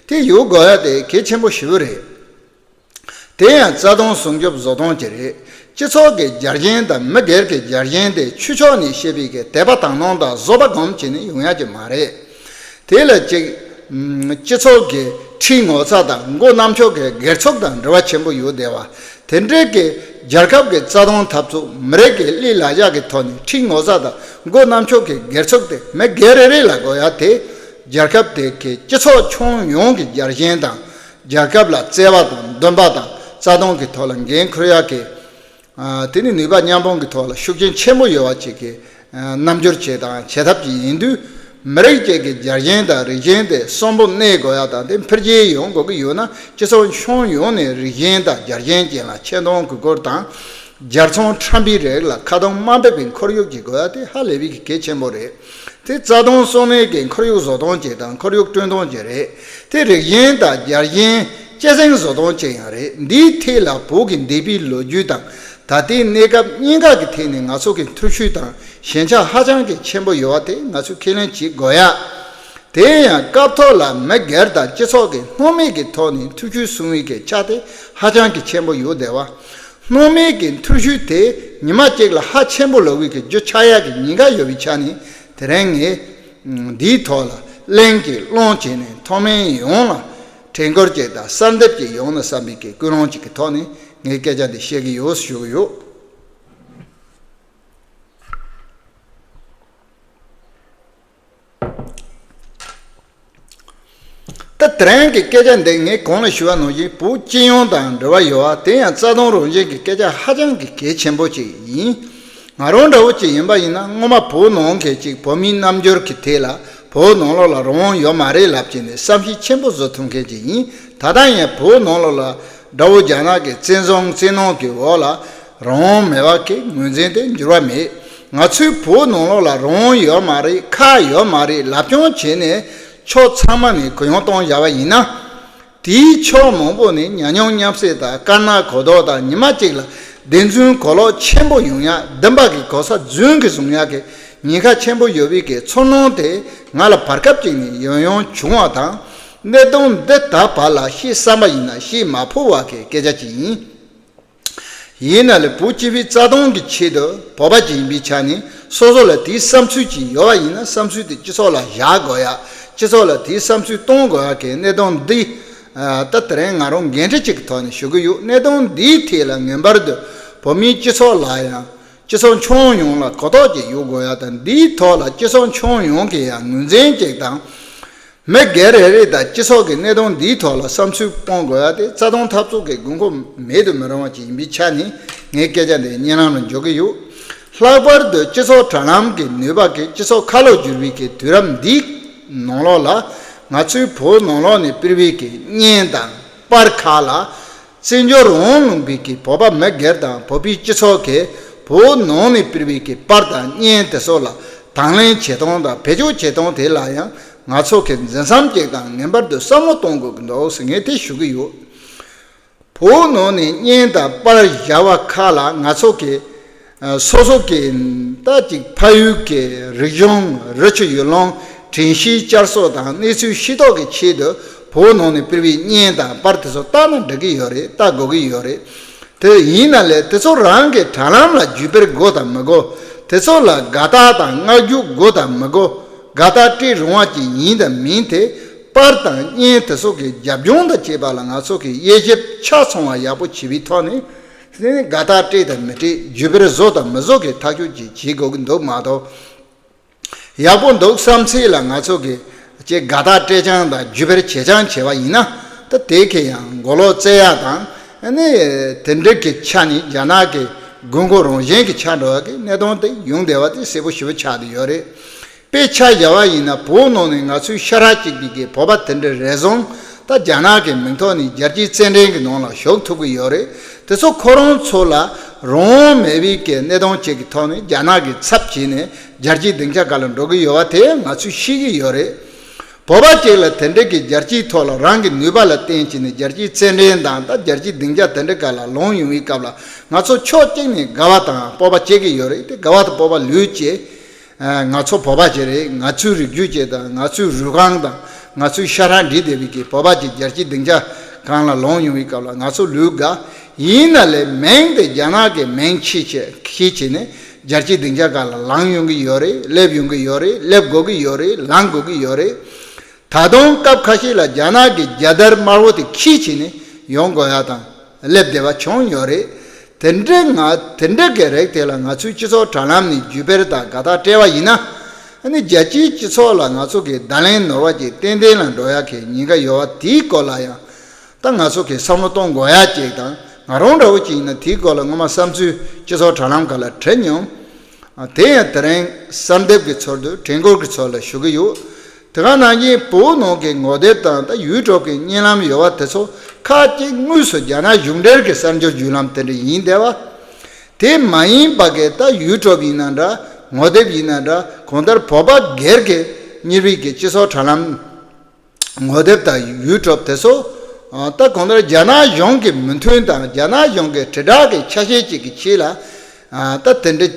དེ་ཡོད་དགོས་ཡ་དེ་གལ་ཆེན་པོ་ཞེ་པོ་རེད། དེ་ཡང་རྩ་དོན་སྲུང་སྐྱོབ་བཟོ་སྟངས་ཅིག་རེད། སྤྱི་ཚོགས་ཀྱི་རྒྱལ་ཞེན་དང་མི་སྒེར་གྱི་རྒྱལ་ཞེན་དེ་ཆོས་ཕྱོགས་ནས་བཤད་པའི་གི་དད་པ་དག་སྣང་དང་བཟོད་པ་སྒོམ་བྱས་ནས་ཡོང་ཡ་ཅིག་མ་རེད། དེ་ལ་གཅིག་སྤྱི་ཚོགས་ཀྱི་ཁྲིའི་ངོ་ཚ་དང་མགོ་གནམ་ཕྱོགས་ཀྱི་སྒེར་ཚུགས་དང་འབྲེལ་བ་ཆེན་པོ་ཡོད་བསྡད་པ། དེ་འདྲའི་གི་རྒྱལ་ཁབ་ཀྱི་རྩ་དོན་འཐབ་རྩོད། མི་རིགས་ཀྱི་གླེང་ལ་བཞག་གི་ཐོག་ནས་ཁྲིའི་ངོ་ཚ་དང་མགོ་གནམ་ཕྱོགས་ཀྱི་སྒེར་ཚུགས་དེ་མི་སྒེར་རེ་རེ་ལ་དགོས་ཡ་དེ། རྒྱལ་ཁབ་དེ་གི་སྤྱི་ཚོགས་ཁྱོན་ཡོངས་ཀྱི་རྒྱལ་ཞེན་དང་། རྒྱལ་ཁབ་ལ་བརྩེ་བ་དང་འདུན་པ་དང་རྩ་དོན་གྱི་ཐོག་ལ་འགན་འཁུར་ཡག་གི། ཨ་དེ་ནི་ནུས་པ་མཉམ་སྤུངས་ཀྱི་ཐོག་ལ་ཤུགས་རྐྱེན་ཆེན་པོ་ཡོད་པ་ཅིག་གི་ཨ་རྣམ་འགྱུར་བྱེད་དང་བྱེད་ཐབས་ཅིག་ཡིན་དུས། མི་རིགས་གཅིག་གི་རྒྱལ་ཞེན་དང་རིགས་ཞེན་དེ་གསོན་པོ་གནས་དགོས་ཡག་དང་དེ་འཕེལ་རྒྱས་ཡོང་དགོས་ཀྱི་ཡོད་ན། སྤྱི་ཚོགས་ཁྱོན་ཡོངས་ནས་རིགས་ཞེན་དང་རྒྱལ་ཞེན་ཅན་ལ་ཆེ་མཐོང་གུས་བཀུར་དང་། རྒྱལ་ཚོང་ཁྲམ་པའི་རིགས་ལ་ཁ་གདངས་དམའ་འབེབས་ཀྱི་ཁོར་ཡུག་ཅིག་དགོས་ཡ་དེ་ཧ་ལས་པའི་གལ་ཆེན་པོ་རེད། དེ་རྩ་དོན་གསོ་གནས་ཀྱི་ཁོར་ཡུག་བཟོ་སྟངས་ཅིག་དང་ཁོར་ཡུག་བསྐྲུན་སྟངས་ཅིག་རེད། དེ་རིགས་ཞེན་དང་རྒྱལ་ཞེན་སྐྱེད་སྲིང་བཟོ་སྟངས་ཅིག་ཡང་རེད། འདིའི་ཐད་ལ་བོད་ཀྱི་འདས་པའི་ལོ་རྒྱུས་དང་ད་ལྟའི་གནས་སྐབས་གཉིས་ཀ་གི་ཐད་ནས་ང་ཚོ་གི་ཐུགས་ཤུགས་དང་ཞེན་ཆགས་ཧ་ཅང་གི་ཆེན་པོ་ཡོད་པ་དེ་ང་ཚོས་ཁས་ལེན་བྱེད་དགོས་ཡ། དེ་ཡང་སྐབས་ཐོག་ལ་མི་སྒེར་དང་སྤྱི་ཚོགས་ཀྱི་སྣང་མེད་ཀྱི་ཐོག་ནས་ཐུགས་ཤུགས་སྲུང་བའི་གི་ཆ་དེ་ཧ་ཅང་གི་ཆེན་པོ་ཡོད་བསྡད་པ། སྣང་མེད་ཀྱི་ཐུགས་ཤུགས་དེ་ཉི་མ་གཅིག་ལ་ཧ་ཆེན་པོ་ལོག་པའི་གི་རྒྱུ་ཆགས་ཡག་གི་ཉེན་ཁ་ཡོད་པའི་ཆ་ནས། དེ་རིང་ངས་འདིའི་ཐོག་ལ་གླེང་གི་སློང་བྱས་ནས་མཐོང་མི་ཡོངས་ལ་དྲན་སྐུལ་ཅིག་དང་གསལ་འདེབས་ཅིག་ཡོང་ན་བསམ་པའི་གི་ཀུན་སློང་ཅིག་གི་ཐོག་ནས་ངས་སྐད་ཆ་འདི་བཤད་ཀྱི་ཡོད་ཞུ་གི་ཡོད། ད་དེ་རིང་གི་སྐད་ཆ་འདི་ངས་གོང་ལ་ཞུས་པ་ནང་བཞིན་བོད་སྤྱི་ཡོངས་དང་འབྲེལ་བ་ཡོད་པ། དེ་ཡང་རྩ་དོན་རང་བཞིན་གྱི་སྐད་ཆ་ཧ་ཅང་གི་གལ་ཆེན་པོ་ཅིག་ཡིན། ང་རང་འདྲ་བོ་ཅིག་ཡིན་པ་ཡིན་ན་སྔོན་མ་བོད་ནང་གི་ཅིག་བོད་མིའི་རྣམ་འགྱུར་གྱི་ཐད་ལ་བོད་ནང་ལོགས་ལ་རང་དབང་ཡོད་མ་རེད་ལབ་བྱས་ནས་བསམ་ཤེས་ཆེན་པོ་བཟོ་ཐུབ་མཁན་ཅིག་ཡིན། ད་ལྟ་ཡང་བོད་ནང་ལོགས་ལ་དགྲ་བོ་རྒྱ་ནག་གི་བཙན་བཟུང་བཙན་གནོན་གྱི་འོག་ལ་རང་དབང་མེད་པ་གི་ངོས་འཛིན་དེ་འགྱུར་བ་མེད། ང་ཚོའི་བོད་ནང་ལོགས་ལ་རང་དབང་ཡོད་མ་རེད། ཁག་ཡོད་མ་རེད་ལབ་རྐྱང་བྱས་ནས་ཕྱོགས་ཚང་མ་ནས་གུ་ཡངས་གཏོང་བཞག་པ་ཡིན་ན། དེའི་ཕྱོགས་མང་པོ་ནས་ཉམས་མྱོང་མཉམ་བསྲེས་དང་དཀར་ནག་གོ་ལྡོག་དང་ཉི་མ་གཅིག་ལ་བདེན་རྫུན་གོ་ལོག་ཆེན་པོ་ཡོང་ཡ། བདེན་པ་གི་གོ་ས་རྫུན་གྱིས་བཟུང་ཡ་གི་ཉེན་ཁ་ཆེན་པོ་ཡོད་པའི་གི་ཚོར་སྣང་དེ་ང་ལ་བར་སྐབས་ཅིག་ནས་ཡང་ཡང་བྱུང་བ་དང་། གནད་དོན་འདི་ད་བར་ལ་བཤད་བསམ་པ་ཡིན་ན་བཤད་མ་ཕོད་པ་གི་སྐད་ཆ་ཅིག་ཡིན། ཡིན་ན་ལས་བོད་སྤྱི་པའི་རྩ་དོན་གྱི་ཆེད་དུ་བོད་པ་ཅིག་ཡིན་པའི་ཆ་ནས་སོ་སོ་ལ་དེའི་བསམ་ཚུལ་ཅིག་ཡོད་པ་ཡིན་ན་བསམ་ཚུལ་དེ་སྤྱི་ཚོགས་ལ་བཞག་དགོས་ཡ། སྤྱི་ཚོགས་ལ་དེའི་བསམ་ཚུལ་གཏོང་དགོས་ཡ་གི་གནད་དོན་འདི། ཨ་ད་དེ་རིང་ང་རང་འགན་འཁྲི་ཅིག་གི་ཐོག་ནས་ཞུ་གི་ཡོད། གནད་དོན་འདིའི་ཐད་ལ་ངེས་པར་དུ་བོད་མིའི་སྤྱི་ཚོགས་ལ་ཡང་སྤྱི་ཚོགས་ཁྱོན་ཡོངས་ལ་གོ་རྟོགས་ཅིག་ཡོད་དགོས་ཡ་དང་། འདིའི་ཐོག་ལ་སྤྱི་ཚོགས་ཁྱོན་ཡོངས་ཀྱིས་ཡང་ངོས་འཛིན་ཅིག་དང་། མི་སྒེར་རེ་རེ་དང་སྤྱི་ཚོགས་ཀྱི་གནད་དོན་འདིའི་ཐོག་ལ་བསམ་ཚུལ་སྤོང་དགོས་ཡ་དེ་རྩ་དོན་འཐབ་རྩོད་ཀྱི་དགོས་མཁོ་མེད་དུ་མི་རུང་བ་ཅིག་ཡིན་པའི་ཆ་ནས་ངས་སྐད་ཆ་འདི་སྙན་ལམ་ལ་འཇོག་གི་ཡོད། ལྷག་པར་དུ་སྤྱི་ཚོགས་དྲ་ལམ་གྱི་ནུས་པ་གིས་སྤྱི་ཚོགས་ཁ་ལོ་བསྒྱུར་བའི་གི་དུས་རབས་འདིའི་ནང་ལོགས་ལ་ང་ཚོའི་བོད་ནང་ལོགས་ནས་སྤེལ་བའི་གི་བརྙན་དང་པར་ཁག་ལ། བཙན་བྱོལ་རང་དབང་ལུང་པའི་གི་བོད་པ་མི་སྒེར་དང་བོད་པའི་སྤྱི་ཚོགས་ཀྱིས་བོད་ནང་ནས་སྤེལ་བའི་གི་པར་དང་བརྙན་དེ་ཚོ་ལ་དང་ལེན་བྱེད་སྟངས་དང་བེད་སྤྱོད་བྱེད་སྟངས་དེ་ལ་ཡང་ང་ཚོ་གིས་འཛིན་བཟུང་ཅིག་དང་ངེས་པར་དུ་བསམ་བློ་གཏོང་དགོས་ཀྱི་འདུག་ཟེར་ངས་དེ་ཞུ་གི་ཡོད། བོད་ནང་ནས་བརྙན་དང་པར་བཞག་པ་ཁག་ལ་ང་ཚོ་གིས་ཨ་སོ་སོ་གི་ད་ཅིག་ཕ་ཡུལ་གྱི་རིག་གཞུང་། རི་ཆུ་ཡུལ་ལུང་། དྲན་ཤེས་བསྐྱར་གསོ་དང་གནས་ཚུལ་ཤེས་རྟོགས་ཀྱི་ཆེད་དུ་ བོད་ནང་ནས་སྤེལ་བའི་བརྙན་དང་པར་དེ་ཚོ་བལྟ་ན་འགྲིག་གི་ཡོད་རེད། བལྟ་དགོས་ཀྱི་ཡོད་རེད། དེ་ཡིན་ན་ལས་དེ་ཚོ་རང་གི་དྲ་ལམ་ལ་བརྒྱུད་སྤེལ་དགོས་དང་མི་དགོས། དེ་ཚོ་ལ་དགའ་རྟགས་དང་བསྔགས་བརྗོད་དགོས་དང་མི་དགོས། དགའ་རྟགས་སྤྲད་རུང་བ་ཅིག་ཡིན་དང་མིན་དེ། པར་དང་བརྙན་དེ་ཚོ་གི་རྒྱབ་ལྗོངས་དང་བཅས་པ་ལ་ང་ཚོ་གི་དབྱེ་ཞིབ་ཆ་ཚང་བ་ཡག་པོ་བྱས་པའི་ཐོག་ནས། དེ་ནས་དགའ་རྟགས་སྤྲད་དང་མི་སྤྲད། བརྒྱུད་སྤེལ་བཟོ་དང་མི་བཟོ་གི་ཐག་གཅོད་ཅིག་བྱེད་དགོས་ཀྱི་འདུག་མ་གཏོགས། ཡག་པོ་འདུག་བསམ་ཚེ་ལ་ང་ཚོ་གི་ཅེས་དགའ་རྟགས་སྤྲད་རྐྱང་དང་བརྒྱུད་སྤེལ་བྱེད་རྐྱང་བྱས་པ་ཡིན་ན། ད་དེ་གས་ཡང་མགོ་ལོག་རྩེ་ཡག་དང་། ཨ་ནི་དེ་འདྲ་གི་ཆ་ནས་རྒྱ་ནག་གི་དགོས་མཁོ་རང་བཞིན་གྱི་ཆགས་འགྲོ་བ་གི་གནད་དོན་དེ་ཡོང་བསྡད་པ་དེ་གསལ་པོ་ཞེ་པོ་ཆགས་བསྡད་ཡོད་རེད། དཔེ་ཆ་བཞག་པ་ཡིན་ན་བོད་ནང་ནས་ང་ཚོའི་ཤ་ཁྲག་གཅིག་པའི་གི་བོད་པ་དེ་འདྲ་རེ་ཟུང་ད་རྒྱ་ནག་གི་མིང་ཐོག་ནས་རྒྱལ་སྤྱིའི་རྩེད་འགྲན་གྱི་ནང་ལ་ཞུགས་ཐུབ་ཀྱི་ཡོད་རེད། དེ་ཚོ་ཁོ་རང་ཚོ་ལ་རང་དབང་མེད་པའི་གི་གནད་དོན་ཅིག་གི་ཐོག་ནས་རྒྱ་ནག་གི་ཚབ་བྱས་ནས་རྒྱལ་སྤྱིའི་སྡིངས་ཆ་སྒང་ལ་འགྲོ་གི་ཡོད་པ་དེ་ང་ཚོས་ཤེས་ཀྱི་ཡོད་རེད། བོད་པ་ཅིག་ལ་དེ་འདྲ་གི་རྒྱལ་སྤྱིའི་ཐོག་ལ་རང་གི་ནུས་པ་ལ་བརྟེན་བྱས་ནས་རྒྱལ་སྤྱིའི་རྩེད་འགྲན་དང་ད་རྒྱལ་སྤྱིའི་སྡིངས་ཆ་དེ་འདྲ་སྒང་ལ་ལངས་ཡོང་བའི་སྐབས་ལ་ང་ཚོ་ཕྱོགས་གཅིག་ནས་དགའ་བ་དང་སྤོབས་པ་སྐྱེ་གི་ཡོད་རེད། དེ་དགའ་བ་དང་སྤོབས་པ་ལོས་སྐྱེ། ང་ཚོ་བོད་པ་ཅིག་རེད། ང་ཚོའི་རིགས་རྒྱུད་ཅིག་དང་ང་ཚོའི་རུས་རྐང་དང་ང་ཚོའི་ཤ་ཁྲག་འདྲེས་བསྡད་པའི་གི་བོད་པ་ཅིག་རྒྱལ་སྤྱིའི་སྡིངས་ཆ་སྒང་ལ་ལངས་ཡོང་བའི་སྐབས་ལ་ང་ཚོ་ལོས་དགའ། ཡིན་ན་ལས་མིང་དེ་རྒྱ་ནག་གི་མིང་ཁྱེར་བྱས་ཁྱེར་བྱས་ནས་རྒྱལ་སྤྱིའི་སྡིངས་ཆ་སྒང་ལ་ལངས་ཡོང་གི་ཡོད་རེད། སླེབས་ཡོང་གི་ཡོད་རེད། སླེབས་དགོས་ཀྱི་ཡོད་རེད། ལངས་དགོས་ཀྱི་ཡོད་རེད། ད་དུང་སྐབས་ཁ་ཤས་ལ་རྒྱ་ནག་གི་རྒྱལ་དར་དམར་པོ་དེ་ཁྱེར་བྱས་ནས་ཡོང་དགོས་ཡ་དང་སླེབས་བསྡད་པ་བྱུང་ཡོད་རེད། དེ་འདྲའི་ང་དེ་འདྲ་གི་རིགས་དེ་ལ་ང་ཚོའི་སྤྱི་ཚོགས་དྲ་ལམ་ནས་བརྒྱུད་སྤེལ་དང་དགའ་རྟགས་སྤྲད་པ་ཡིན་ན། ཨ་ནི་རྒྱལ་སྤྱིའི་སྤྱི་ཚོགས་ལ་ང་ཚོ་གི་བརྡ་ལན་ནོར་བ་ཅིག་ཏན་ཏན་ལ་འགྲོ་ཡ་གི་ཉེན་ཁ་ཡོད་པ་དེའི་སྐོར་ལ་ཡང་ད་ང་ཚོ་གི་བསམ་བློ་གཏོང་དགོས་ཡ་ཅིག་དང་། ང་རང་འདྲ་བོ་ཅིག་ཡིན་ན་དེའི་སྐོར་ལ་སྔོན་མ་བསམ་ཚུལ་སྤྱི་ཚོགས་དྲ་ལམ་སྒང་ལ་བྲིས་མྱོང་། དེ་ཡང་དེ་རིང་གསར་འདེབས་ཀྱི་ཚུལ་དུ་དྲན་སྐུལ་གྱི་ཚུལ་ལ་ཞུ་གི་ཡོད། དེ་ག་ནང་བཞིན་བོད་ནང་གི་ངོ་དེབ་དང་ད་ཡུ་ཊུབ་ཀྱི་བརྙན་ལམ་ཡོད་པ་དེ་ཚོ་ཁག་ཅིག་དངོས་སུ་རྒྱ་ནག་གཞུང་འབྲེལ་གྱི་གསར་འགྱུར་བརྒྱུད་ལམ་དེ་འདྲ་ཡིན་བསྡད་པ། དེ་མ་ཡིན་པ་གི་ད་ཡུ་ཊུབ་ཡིན་ན་འདྲ། ངོ་དེབ་ཡིན་ན་འདྲ། གང་ལྟར་བོད་པ་སྒེར་གྱི་གཉེར་བའི་གི་སྤྱི་ཚོགས་དྲ་ལམ། ངོ་དེབ་དང་ཡུ་ཊུབ་དེ་ཚོ། ཨ། ད་གང་ལྟར་རྒྱ་ནག་གཞུང་གི་མོས་མཐུན་དང་རྒྱ་ནག་གཞུང་གི་དྲིལ་བསྒྲགས་ཀྱི་ཆ་ཤས་ཅིག་གི་ཆེད་ལ། ཨ། ད་དེ་འདྲ་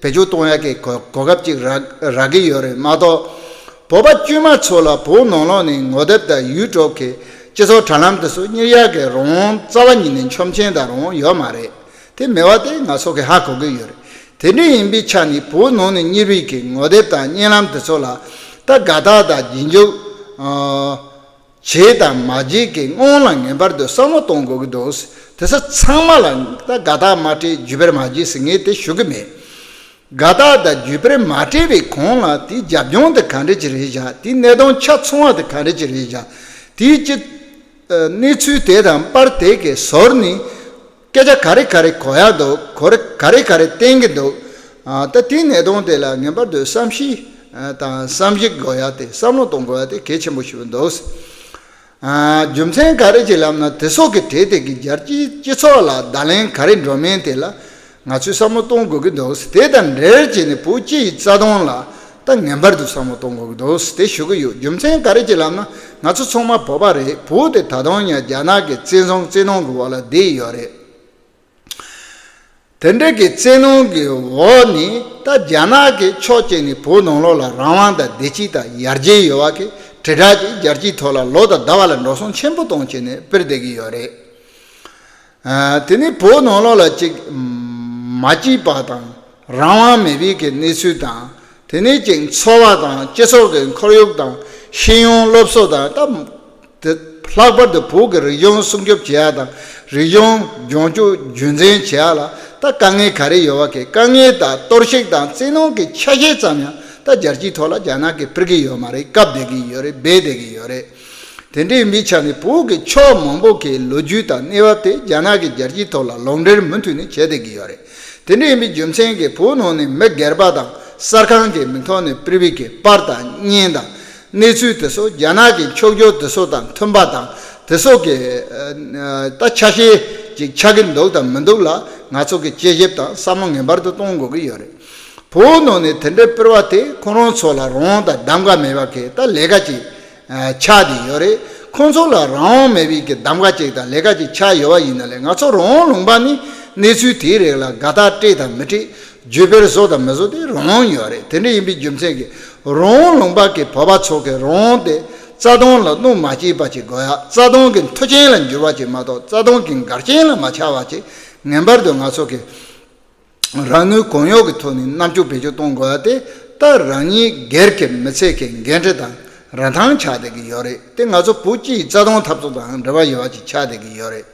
བེད་སྤྱོད་གཏོང་ཡག་གི་གོ་གོ་སྐབས་ཅིག་རག་རག་གི་ཡོད་རེད་མ་གཏོགས། བོད་པ་དཀྱུས་མ་ཚོ་ལ་བོད་ནང་ལོགས་ནས་ངོ་དེབ་དང་ཡུ་ཊུབ་གི་སྤྱི་ཚོགས་དྲ་ལམ་དེ་ཚོ་གཉེར་ཡག་གི་རང་དབང་རྩ་བ་ཉིད་ནས་ཆོག་མཆན་དང་རང་དབང་ཡོད་མ་རེད། དེ་མེད་པ་དེ་ང་ཚོ་གིས་ཧ་གོ་གི་ཡོད་རེད། དེ་འདྲ་ཡིན་པའི་ཆ་ནས་བོད་ནང་ནས་གཉེར་བའི་གི་ངོ་དེབ་དང་བརྙན་ལམ་དེ་ཚོ་ལ་ད་དགའ་རྟགས་དང་རྗེས་འཇུག་ཨ། བྱས་དང་མ་བྱས་ཀྱི་སྔོན་ལ་ངེས་པར་དུ་བསམ་བློ་གཏོང་དགོས་ཀྱི་འདུག་དེ་ཚོ་ཚང་མ་ལ་ད་དགའ་རྟགས་མ་སྤྲད་བརྒྱུད་སྤེལ་མ་བྱས་ཟེར་ངས་དེ་ཞུ་གི་མེད། དགའ་རྟགས་དང་བརྒྱུད་སྤེལ་མ་སྤྲད་པའི་གོང་ལ་དེའི་རྒྱབ་ལྗོངས་དེ་ག་འདྲ་ཅིག་རེད་བཞག་དེའི་གནད་དོན་ཆ་ཚང་བ་དེ་ག་འདྲ་ཅིག་རེད་བཞག་དེའི་སྤྱི། ཨ། གནས་ཚུལ་དེ་དང་པར་དེ་གའི་ཟུར་ནས། སྐད་ཆ་ག་རེ་ག་རེ་གོ་ཡག་འདུག་གོ་རེ་ག་རེ་ག་རེ་བསྟན་གྱི་འདུག་ཨ། ད་དེའི་གནད་དོན་དེ་ལ་ངེས་པར་དུ་བསམ་ཤེས། ཨ། དང་བསམ་གཞིག་དགོས་ཡག་དེ་བསམ་བློ་གཏོང་དགོས་ཡག་དེ་གལ་ཆེན་པོ་ཞིག་འདུག་ཨ། རྒྱུ་མཚན་ག་རེ་ཅིག་ལབ་ན་དེ་སོགས་ཀྱི་གྲས་དེ་གིས་རྒྱལ་སྤྱིའི་སྤྱི་ཚོགས་ལ་བརྡ་ལན་ག་རེ་འགྲོ་མིན་དེ་ལ་ང་ཚོས་བསམ་བློ་གཏོང་དགོས་ཀྱི་འདུག་དེ་དང་འབྲེལ་བྱས་ནས་བོད་སྤྱི་ཡི་རྩ་དོན་ལ། ད་ངེས་པར་དུ་བསམ་བློ་གཏོང་དགོས་ཀྱི་འདུག་དེ་ཞུ་གི་ཡོད། རྒྱུ་མཚན་ག་རེ་ཅིག་ལབ་ན་ང་ཚོ་ཚང་མ་བོད་པ་རེད། བོད་དེ་ད་དུང་ཡང་རྒྱ་ནག་གི་བཙན་བཟུང་བཙན་གནོན་གྱི་འོག་ལ་བསྡད་ཡོད་རེད། དེ་འདྲ་གི་བཙན་གནོན་གྱི་འོག་ནས་ད་རྒྱ་ནག་གི་ཕྱོགས་གཅིག་ནས་བོད་ནང་ལོགས་ལ་རང་དབང་དང་བདེ་སྐྱིད་དང་ཡར་རྒྱས་ཡོང་བ་གི་དྲིལ་བསྒྲགས་ཀྱིས་རྒྱལ་སྤྱིའི་ཐོག་ལ་ལོ་དང་ཟླ་བ་ལ་འགྲོ་སོང་ཆེན་པོ་གཏོང་བྱས་ནས་སྤེལ་བསྡད་ཀྱི་ཡོད་རེད། ཨ། དེ་ནས་བོད་ནང་ལོགས་ལ་ཅིག་མ་སྐྱིད་པ་དང་རང་དབང་མེད་པའི་གི་གནས་ཚུལ་དང་། དེ་ནས་ཅིག་འཚོ་བ་དང་སྤྱི་ཚོགས་ཀྱི་ཁོར་ཡུག་དང་ཤེས་ཡོན་སློབ་གསོ་དང་། ད་དེ་ལྷག་པར་དུ་བོད་ཀྱི་རིག་གཞུང་སྲུང་སྐྱོབ་བྱེད་ཡ་དང་རིག་གཞུང་ལྗོངས་རྒྱུ་རྒྱུན་འཛིན་བྱེད་ཡ་ལ་ད་དཀའ་ངལ་ག་རེ་ཡོད་པ་གི་དཀའ་ངལ་དང་གཏོར་བཤིག་དང་བཙན་གནོན་གྱི་ཆ་ཤས་ཙམ་ཡང་ད་རྒྱལ་སྤྱིའི་ཐོག་ལ་རྒྱ་ནག་གིས་སྤེལ་གྱི་ཡོད་མ་རེད། བཀབ་བསྡད་ཀྱི་ཡོད་རེད། སྦས་བསྡད་ཀྱི་ཡོད་རེད། དེ་འདྲའི་མི་ཆ་ནས་བོད་ཀྱི་ཕྱོགས་མང་པོ་གི་ལོ་རྒྱུས་དང་གནས་བབ་དེ་རྒྱ་ནག་གིས་རྒྱལ་སྤྱིའི་ཐོག་ལ་ལུང་འདྲེན་མུ་མཐུད་ནས་བྱས་བསྡད་ཀྱི་ཡོད་རེད། དེ་འདྲ་ཡིན་པའི་རྒྱུ་མཚན་གྱིས་བོད་ནང་ནས་མི་སྒེར་པ་དང་གསར་ཁང་གི་མིང་ཐོག་ནས་སྤེལ་བའི་གི་པར་དང་བརྙན་དང་གནས་ཚུལ་དེ་ཚོ་རྒྱ་ནག་གི་འཁྱོག་བརྗོད་དེ་ཚོ་དང་མཐུན་པ་དང་དེ་ཚོ་གི་ད་ཆ་ཤས་ཅིག་ཆགས་ཀྱི་འདུག་དང་མི་འདུག་ལ་ང་ཚོ་གི་དཔྱད་ཞིབ་དང་བསམ་བློ་ངེས་པར་དུ་གཏོང་དགོས་ཀྱི་ཡོད་རེད། བོད་ནང་ནས་དེ་འདྲའི་སྤེལ་བ་དེ་ཁོང་རང་ཚོ་ལ་རང་དབང་དང་གདམ་ག་མེད་པ་གི་ད་ལས་ཀ་ཅིག་ཆགས་བསྡད་ཡོད་རེད། ཁོང་ཚོ་ལ་རང་དབང་མེད་པའི་གི་གདམ་ག་ཅིག་དང་ལས་ཀ་ཅིག་ཆགས་ཡོད་པ་ཡིན་ན་ལས་ང་ཚོ་རང་དབང་ལུང་པ་ནི་གནས་ཚུལ་དེའི་རིགས་ལ་དགའ་རྟགས་སྤྲད་དང་མི་སྤྲད། བརྒྱུད་སྤེལ་བཟོ་དང་མི་བཟོ་དེ་རང་དབང་ཡོད་རེད། དེ་འདྲ་ཡིན་པའི་རྒྱུ་མཚན་གྱིས་རང་དབང་ལུང་པ་གི་བོད་པ་ཚོ་གི་རང་དབང་དེ་ རྩ་དོན་ལ་གནོད་མ་སྐྱེལ་བ་ཅིག་དགོས་ཡ། རྩ་དོན་གྱི་མཐུ་རྐྱེན་ལ་འགྱུར་བ་ཅིག་མ་གཏོགས་རྩ་དོན་གྱི་འགལ་རྐྱེན་ལ་མ་ཆགས་པ་ཅིག། ངེས་པར་དུ་ང་ཚོ་གི་རང་ནུས་གང་ཡོད་ཀྱི་ཐོག་ནས་རྣམ་དཔྱོད་བེད་སྤྱོད་གཏོང་དགོས་ཡ་དེ་ད་རང་ཉིད་སྒེར་གྱི་མི་ཚེ་གི་འགན་འཁྲི་དང་རིན་ཐང་ཆགས་བསྡད་ཀྱི་ཡོད་རེད། དེ་ང་ཚོ་བོད་སྤྱིའི་རྩ་དོན་འཐབ་རྩོད་དང་འབྲེལ་བ་ཡོད་པ་ཅིག་ཆགས་བསྡད་ཀྱི་ཡོད་རེད།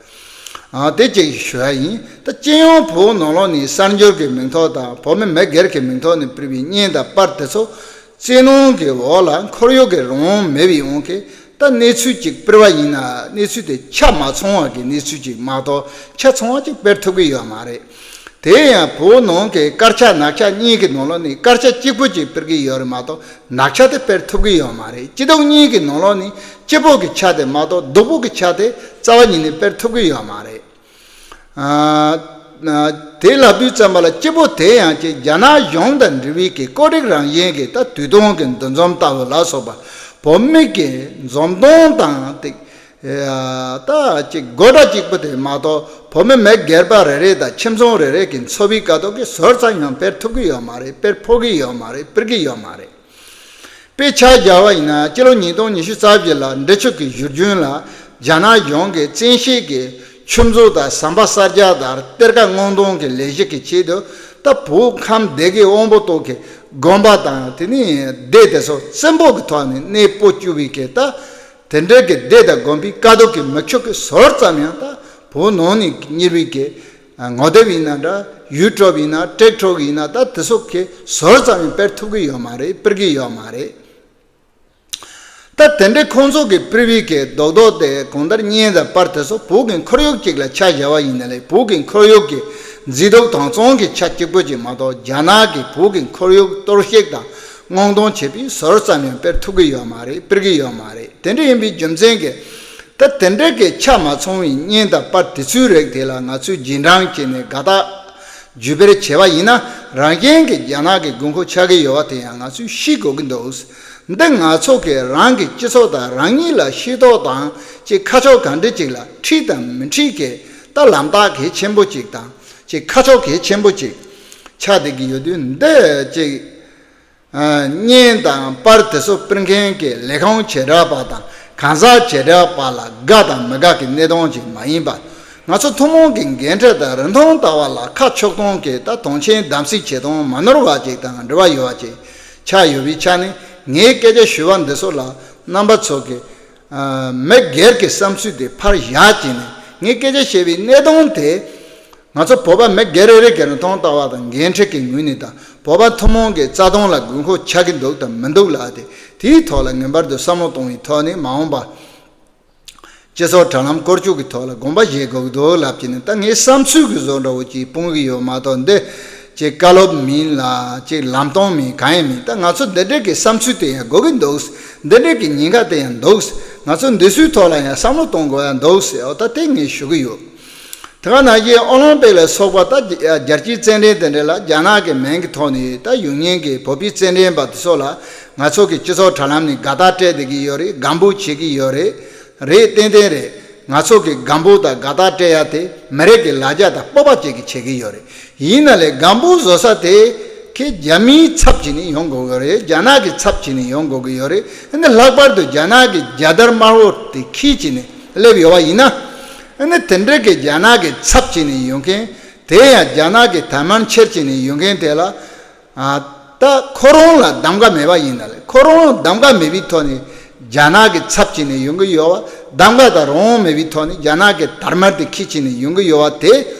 ཨ། དེ་གཅིག་ཞུ་ཡ་ཡིན། ད་སྤྱི་ཡོངས་བོད་ནང་ལོགས་ནས་གསར་འབྱོར་གྱི་མིང་ཐོག་དང་བོད་མི་མི་སྒེར་གྱི་མིང་ཐོག་ནས་སྤེལ་བའི་བརྙན་དང་པར་དེ་ཚོ་བཙན་གནོན་གྱི་འོག་ལ་ཁོར་ཡུག་གི་རང་དབང་མེད་པའི་དབང་གིས་ད་གནས་ཚུལ་ཅིག་སྤེལ་བ་ཡིན་ན་གནས་ཚུལ་དེ་ཆ་མ་ཚང་བ་གི་གནས་ཚུལ་ཅིག་མ་གཏོགས་ཆ་ཚང་བ་ཅིག་སྤེལ་ཐུབ་ཀྱི་ཡོད་མ་རེད། དེ་ཡང་བོད་ནང་གི་དཀར་ཆག་ནག་ཆག་གཉིས་ཀྱི་ནང་ལོགས་ནས་དཀར་ཆག་གཅིག་པུ་ཅིག་སྤེལ་གྱི་ཡོད་རེད་མ་གཏོགས་ནག་ཆག་དེ་སྤེལ་ཐུབ་ཀྱི་ཡོད་མ་རེད། སྐྱིད་སྡུག་གཉིས་ཀྱི་ནང་ལོགས་ནས་སྐྱིད་པོ་གི་ཆ་དེ་མ་གཏོགས་སྡུག་པོ་གི་ཆ་དེ་རྩ་བ་ཉིད་ནས་སྤེལ་ཐུབ་ཀྱི་ཡོད་མ་རེད། ཨ། ཨ། དེ་ལབ་དུས་ཙམ་པ་ལ་སྐྱིད་པོ་དེ་ཡང་ཅིག་རྒྱ་ནག་གཞུང་དང་འབྲེལ་བའི་གི་བཀོད་སྒྲིག་རང་བཞིན་གྱི་ད་དུས་སྟོན་གྱི་འདུ་འཛོམས་ལྟ་བུ་ལ་སོགས་པ་བོད་མི་གི་འཛོམས་སྟོན་དང་དེ། ཨ། ད་ཅིག་དགོད་སྒྲ་གཅིག་པུ་དེ་མ་གཏོགས་བོད་མི་མི་སྒེར་པ་རེ་རེ་དང་ཁྱིམ་ཚང་རེ་རེ་གི་འཚོ་བའི་སྐབས་ཐོག་གི་ཟུར་ཙམ་ཡང་སྤེལ་ཐུབ་ཀྱི་ཡོད་མ་རེད། སྤེལ་ཕོད་ཀྱི་ཡོད་མ་རེད། སྤེལ་གྱི་ཡོད་མ་རེད། དཔེ་ཆ་བཞག་པ་ཡིན་ན་སྤྱི་ལོ་ཉིས་སྟོང་ཉི་ཤུ་རྩ་བཞི་ལ་འབྲི་ཆུ་གི་བཞུར་རྒྱུན་ལ་རྒྱ་ནག་གཞུང་གིས་བཙན་ཤེད་ཀྱིས་ཆུ་མཛོད་དང་ཟམ་པ་གསར་རྒྱག་དང་གཏེར་ཁ་སྔོག་འདོན་གྱི་ལས་གཞི་གི་ཆེད་དུ་ད་བོད་ཁམས་སྡེ་དགེ་དབོན་པོ་ཏོག་གི་དགོན་པ་དང་དེ་ནས་སྡེ་དེ་ཚོ་བཙན་པོ་གི་ཐོག་ནས་གནས་སྤོ་བཅུག་པའི་གི་ད་དེ་འདྲའི་གི་སྡེ་དང་དགོན་པའི་དཀའ་སྡུག་གི་མི་ཁྱོད་ཀྱི་ཟུར་ཙམ་ཡང་ད་བོད་ནང་ནས་གཉེར་བའི་གི་ངོ་དེབ་ཡིན་ན་འདྲ། ཡུ་ཊུབ་ཡིན་ན་ཊིག་ཊོག་ཡིན་ན་ད་དེ་ཚོ་གི་ཟུར་ཙམ་ཡང་སྤེལ་ཐུབ་ཀྱི་ཡོད་མ་རེད། སྤེལ་གྱི་ཡོད་མ་རེད། ད་དེ་འདྲའི་ཁོང་ཚོ་གི་སྤེལ་བའི་གི་རྡོག་རྡོག་དེ་གང་ལྟར་བརྙན་དང་པར་དེ་ཚོ་བོད་ཀྱི་ཁོར་ཡུག་ཅིག་ལ་ཆ་བཞག་པ་ཡིན་ན་ལས་བོད་ཀྱི་ཁོར་ཡུག་གི་མཛེས་སྡུག་དྭངས་གཙང་གི་ཆ་གཅིག་པོ་ཅིག་མ་གཏོགས་རྒྱ་ནག་གིས་བོད་ཀྱི་ཁོར་ཡུག་གཏོར་བཤིག་དང་སྔོག་འདོན་བྱེད་པའི་ཟུར་ཙམ་ཡང་སྤེལ་ཐུབ་ཀྱི་ཡོད་མ་རེད། སྤེལ་གྱི་ཡོད་མ་རེད། དེ་འདྲ་ཡིན་པའི་རྒྱུ་མཚན་གྱིས་ད་དེ་འདྲ་གི་ཆ་མ་ཚང་བའི་བརྙན་དང་པར་དེ་ཚོའི་རིགས་དེ་ལ་ང་ཚོས་རྗེས་འབྲང་བྱས་ནས་དགའ་རྟགས་བརྒྱུད་སྤེལ་བྱས་པ་ཡིན་ན་རང་བཞིན་གྱིས་རྒྱ་ནག་གི་དགོས་མཁོ་ཆགས་ཀྱི་ཡོད་པ་དེ་ཡང་ང་ཚོས་ཤེས་དགོས་ཀྱི་འདུག། འདི་ང་ཚོ་གི་རང་གི་སྤྱི་ཚོགས་དང་རང་ཉིད་ལ་ཤེས་རྟོགས་དང་ཅིག་ཁ་ཕྱོགས་གང་འདྲ་ཅིག་ལ་འཁྲིད་དང་མི་འཁྲིད་ཀྱི་ད་ལམ་རྟགས་གལ་ཆེན་པོ་ཅིག་དང་ཅིག་ཁ་ཕྱོགས་གལ་ཆེན་པོ་ཅིག་ཆགས་བསྡད་ཀྱི་ཡོད་དུས་འདི་ཅིག་ཨ། བརྙན་དང་པར་དེ་ཚོ་སྤེལ་མཁན་གྱི་ལས་ཁུངས་བྱེ་བྲག་པ་དང་གང་ཟག་བྱེ་བྲག་པ་ལ་དགའ་དང་མི་དགའ་གི་གནས་སྟངས་ཅིག་མ་ཡིན་པར་ང་ཚོ་ཐུན་མོང་གི་འགན་འཁྲི་དང་རིན་ཐང་ལྟ་བ་ལ་ཁ་ཕྱོགས་སྟངས་ཀྱི་ད་དོན་ཆེན་གདམ་གསེས་བྱེད་སྟངས་མ་ནོར་བ་ཅིག་དང་འབྲེལ་བ་ཡོད་པ་ཅིག་ཆགས་ཡོད་པའི་ཆ་ནས་ངའི་སྐད་ཆ་ཞུ་བ་འདི་ཚོ་ལ་རྣམ་པ་ཚོ་གི་ཨ། མི་སྒེར་གྱི་བསམ་ཚུལ་དེ་ཕར་བཞག་བྱས་ནས་ངས་སྐད་ཆ་བཤད་པའི་གནད་དོན་དེ་ང་ཚོ་བོད་པ་མི་སྒེར་རེ་རེ་གི་རིན་ཐང་ལྟ་བ་དང་འགན་འཁྲི་གི་ངོས་ནས་དང་བོད་པ་ཐུན་མོང་གི་རྩ་དོན་ལ་དགོས་མཁོ་ཆགས་ཀྱི་འདུག་དང་མི་འདུག་ལབ་དེ་དེའི་ཐོག་ལ་ངེས་པར་དུ་བསམ་བློ་གཏོང་བའི་ཐོག་ནས་མ་འོངས་པ་སྤྱི་ཚོགས་དྲ་ལམ་སྐོར་སྐྱོད་ཀྱི་ཐོག་ལ་དགོངས་པ་བཞེས་དགོས་ཀྱི་འདུག་ལབ་ཀྱི་ནས་ད་ངའི་བསམ་ཚུལ་གྱི་བཟོ་འདྲ་བོ་ཅིག་སྤུངས་ཀྱི་ཡོད་མ་གཏོགས་འདི་ཅིག་བཀའ་སློབ་མིན་ལ་ཅིག་ལམ་སྟོན་མིན་གང་ཡང་མིན། ད་ང་ཚོ་འདི་འདྲས་ཀྱི་བསམ་ཚུལ་དེ་ཡང་དགོས་ཀྱི་འདུག། འདི་འདྲས་ཀྱི་ཉེན་ཁ་དེ་ཡང་འདུག། ང་ཚོ་འདི་ཚོའི་ཐོག་ལ་ཡང་བསམ་བློ་གཏོང་དགོས་ཡ་འདུག་ཟེར་བ་ད་དེ་ངས་ཞུ་གི་ཡོད། དེ་ག་ནང་བཞིན་ཨོ་ལིམ་པིག་ལ་སོགས་པ་ད་རྒྱལ་སྤྱིའི་རྩེད་འགྲན་དེ་འདྲ་ལ་རྒྱ་ནག་གི་མིང་གི་ཐོག་ནས་ད་ཡོང་མཁན་གྱི་བོད་པའི་རྩེད་འགྲན་པ་དེ་ཚོ་ལ་ང་ཚོ་གི་སྤྱི་ཚོགས་དྲ་ལམ་ནས་དགའ་རྟགས་སྤྲད་བསྡད་ཀྱི་ཡོད་རེད། སྒམ་པོ་བྱེད་ཀྱི་ཡོད་རེད། རེད། ཏན་ཏན་རེད། ང་ཚོ་གི་སྒམ་པོ་དང་དགའ་རྟགས་སྤྲད་ཡ་དེ་མི་རིགས་ཀྱི་ལ་རྒྱ་དང་སྤོབས་པ་བཅས་ཀྱི་བྱེད་ཀྱི་ཡོད་རེད། ཡིན་ན་ལས་སྒམ་པོ་བཟོ་ས་དེ་ཁྱེད་རྒྱ་མིའི་ཚབ་བྱས་ནས་ཡོང་དགོས་ཀྱི་རེད། རྒྱ་ནག་གི་ཚབ་བྱས་ནས་ཡོང་དགོས་ཀྱི་ཡོད་རེད། ཨ་ནི་ལྷག་པར་དུ་རྒྱ་ནག་གི་རྒྱལ་དར་དམར་པོ་དེ་འཁྱེར་བྱས་ནས་སླེབས་ཡོད་པ་ཡིན་ན། ཨ་ནི་དེ་འདྲ་གི་རྒྱ་ནག་གི་ཚབ་བྱས་ནས་ཡོང་མཁན་དེ་ཡང་རྒྱ་ནག་གི་དར་དམར་འཁྱེར་བྱས་ནས་ཡོང་མཁན་དེ་ལ། ཨ། ད་ཁོ་རང་ལ་གདམ་ག་མེད་པ་ཡིན་ན་ལས་ཁོ་རང་གདམ་ག་མེད་པའི་ཐོག་ནས་རྒྱ་ནག་གི་ཚབ་བྱས་ནས་ཡོང་གི་ཡོད་པ། གདམ་ག་དང་རང་དབང་མེད་པའི་ཐོག་ནས་རྒྱ་ནག་གི་དར་དམར་དེ་འཁྱེར་བྱས་ནས་ཡོང་གི་ཡོད་པ་དེ་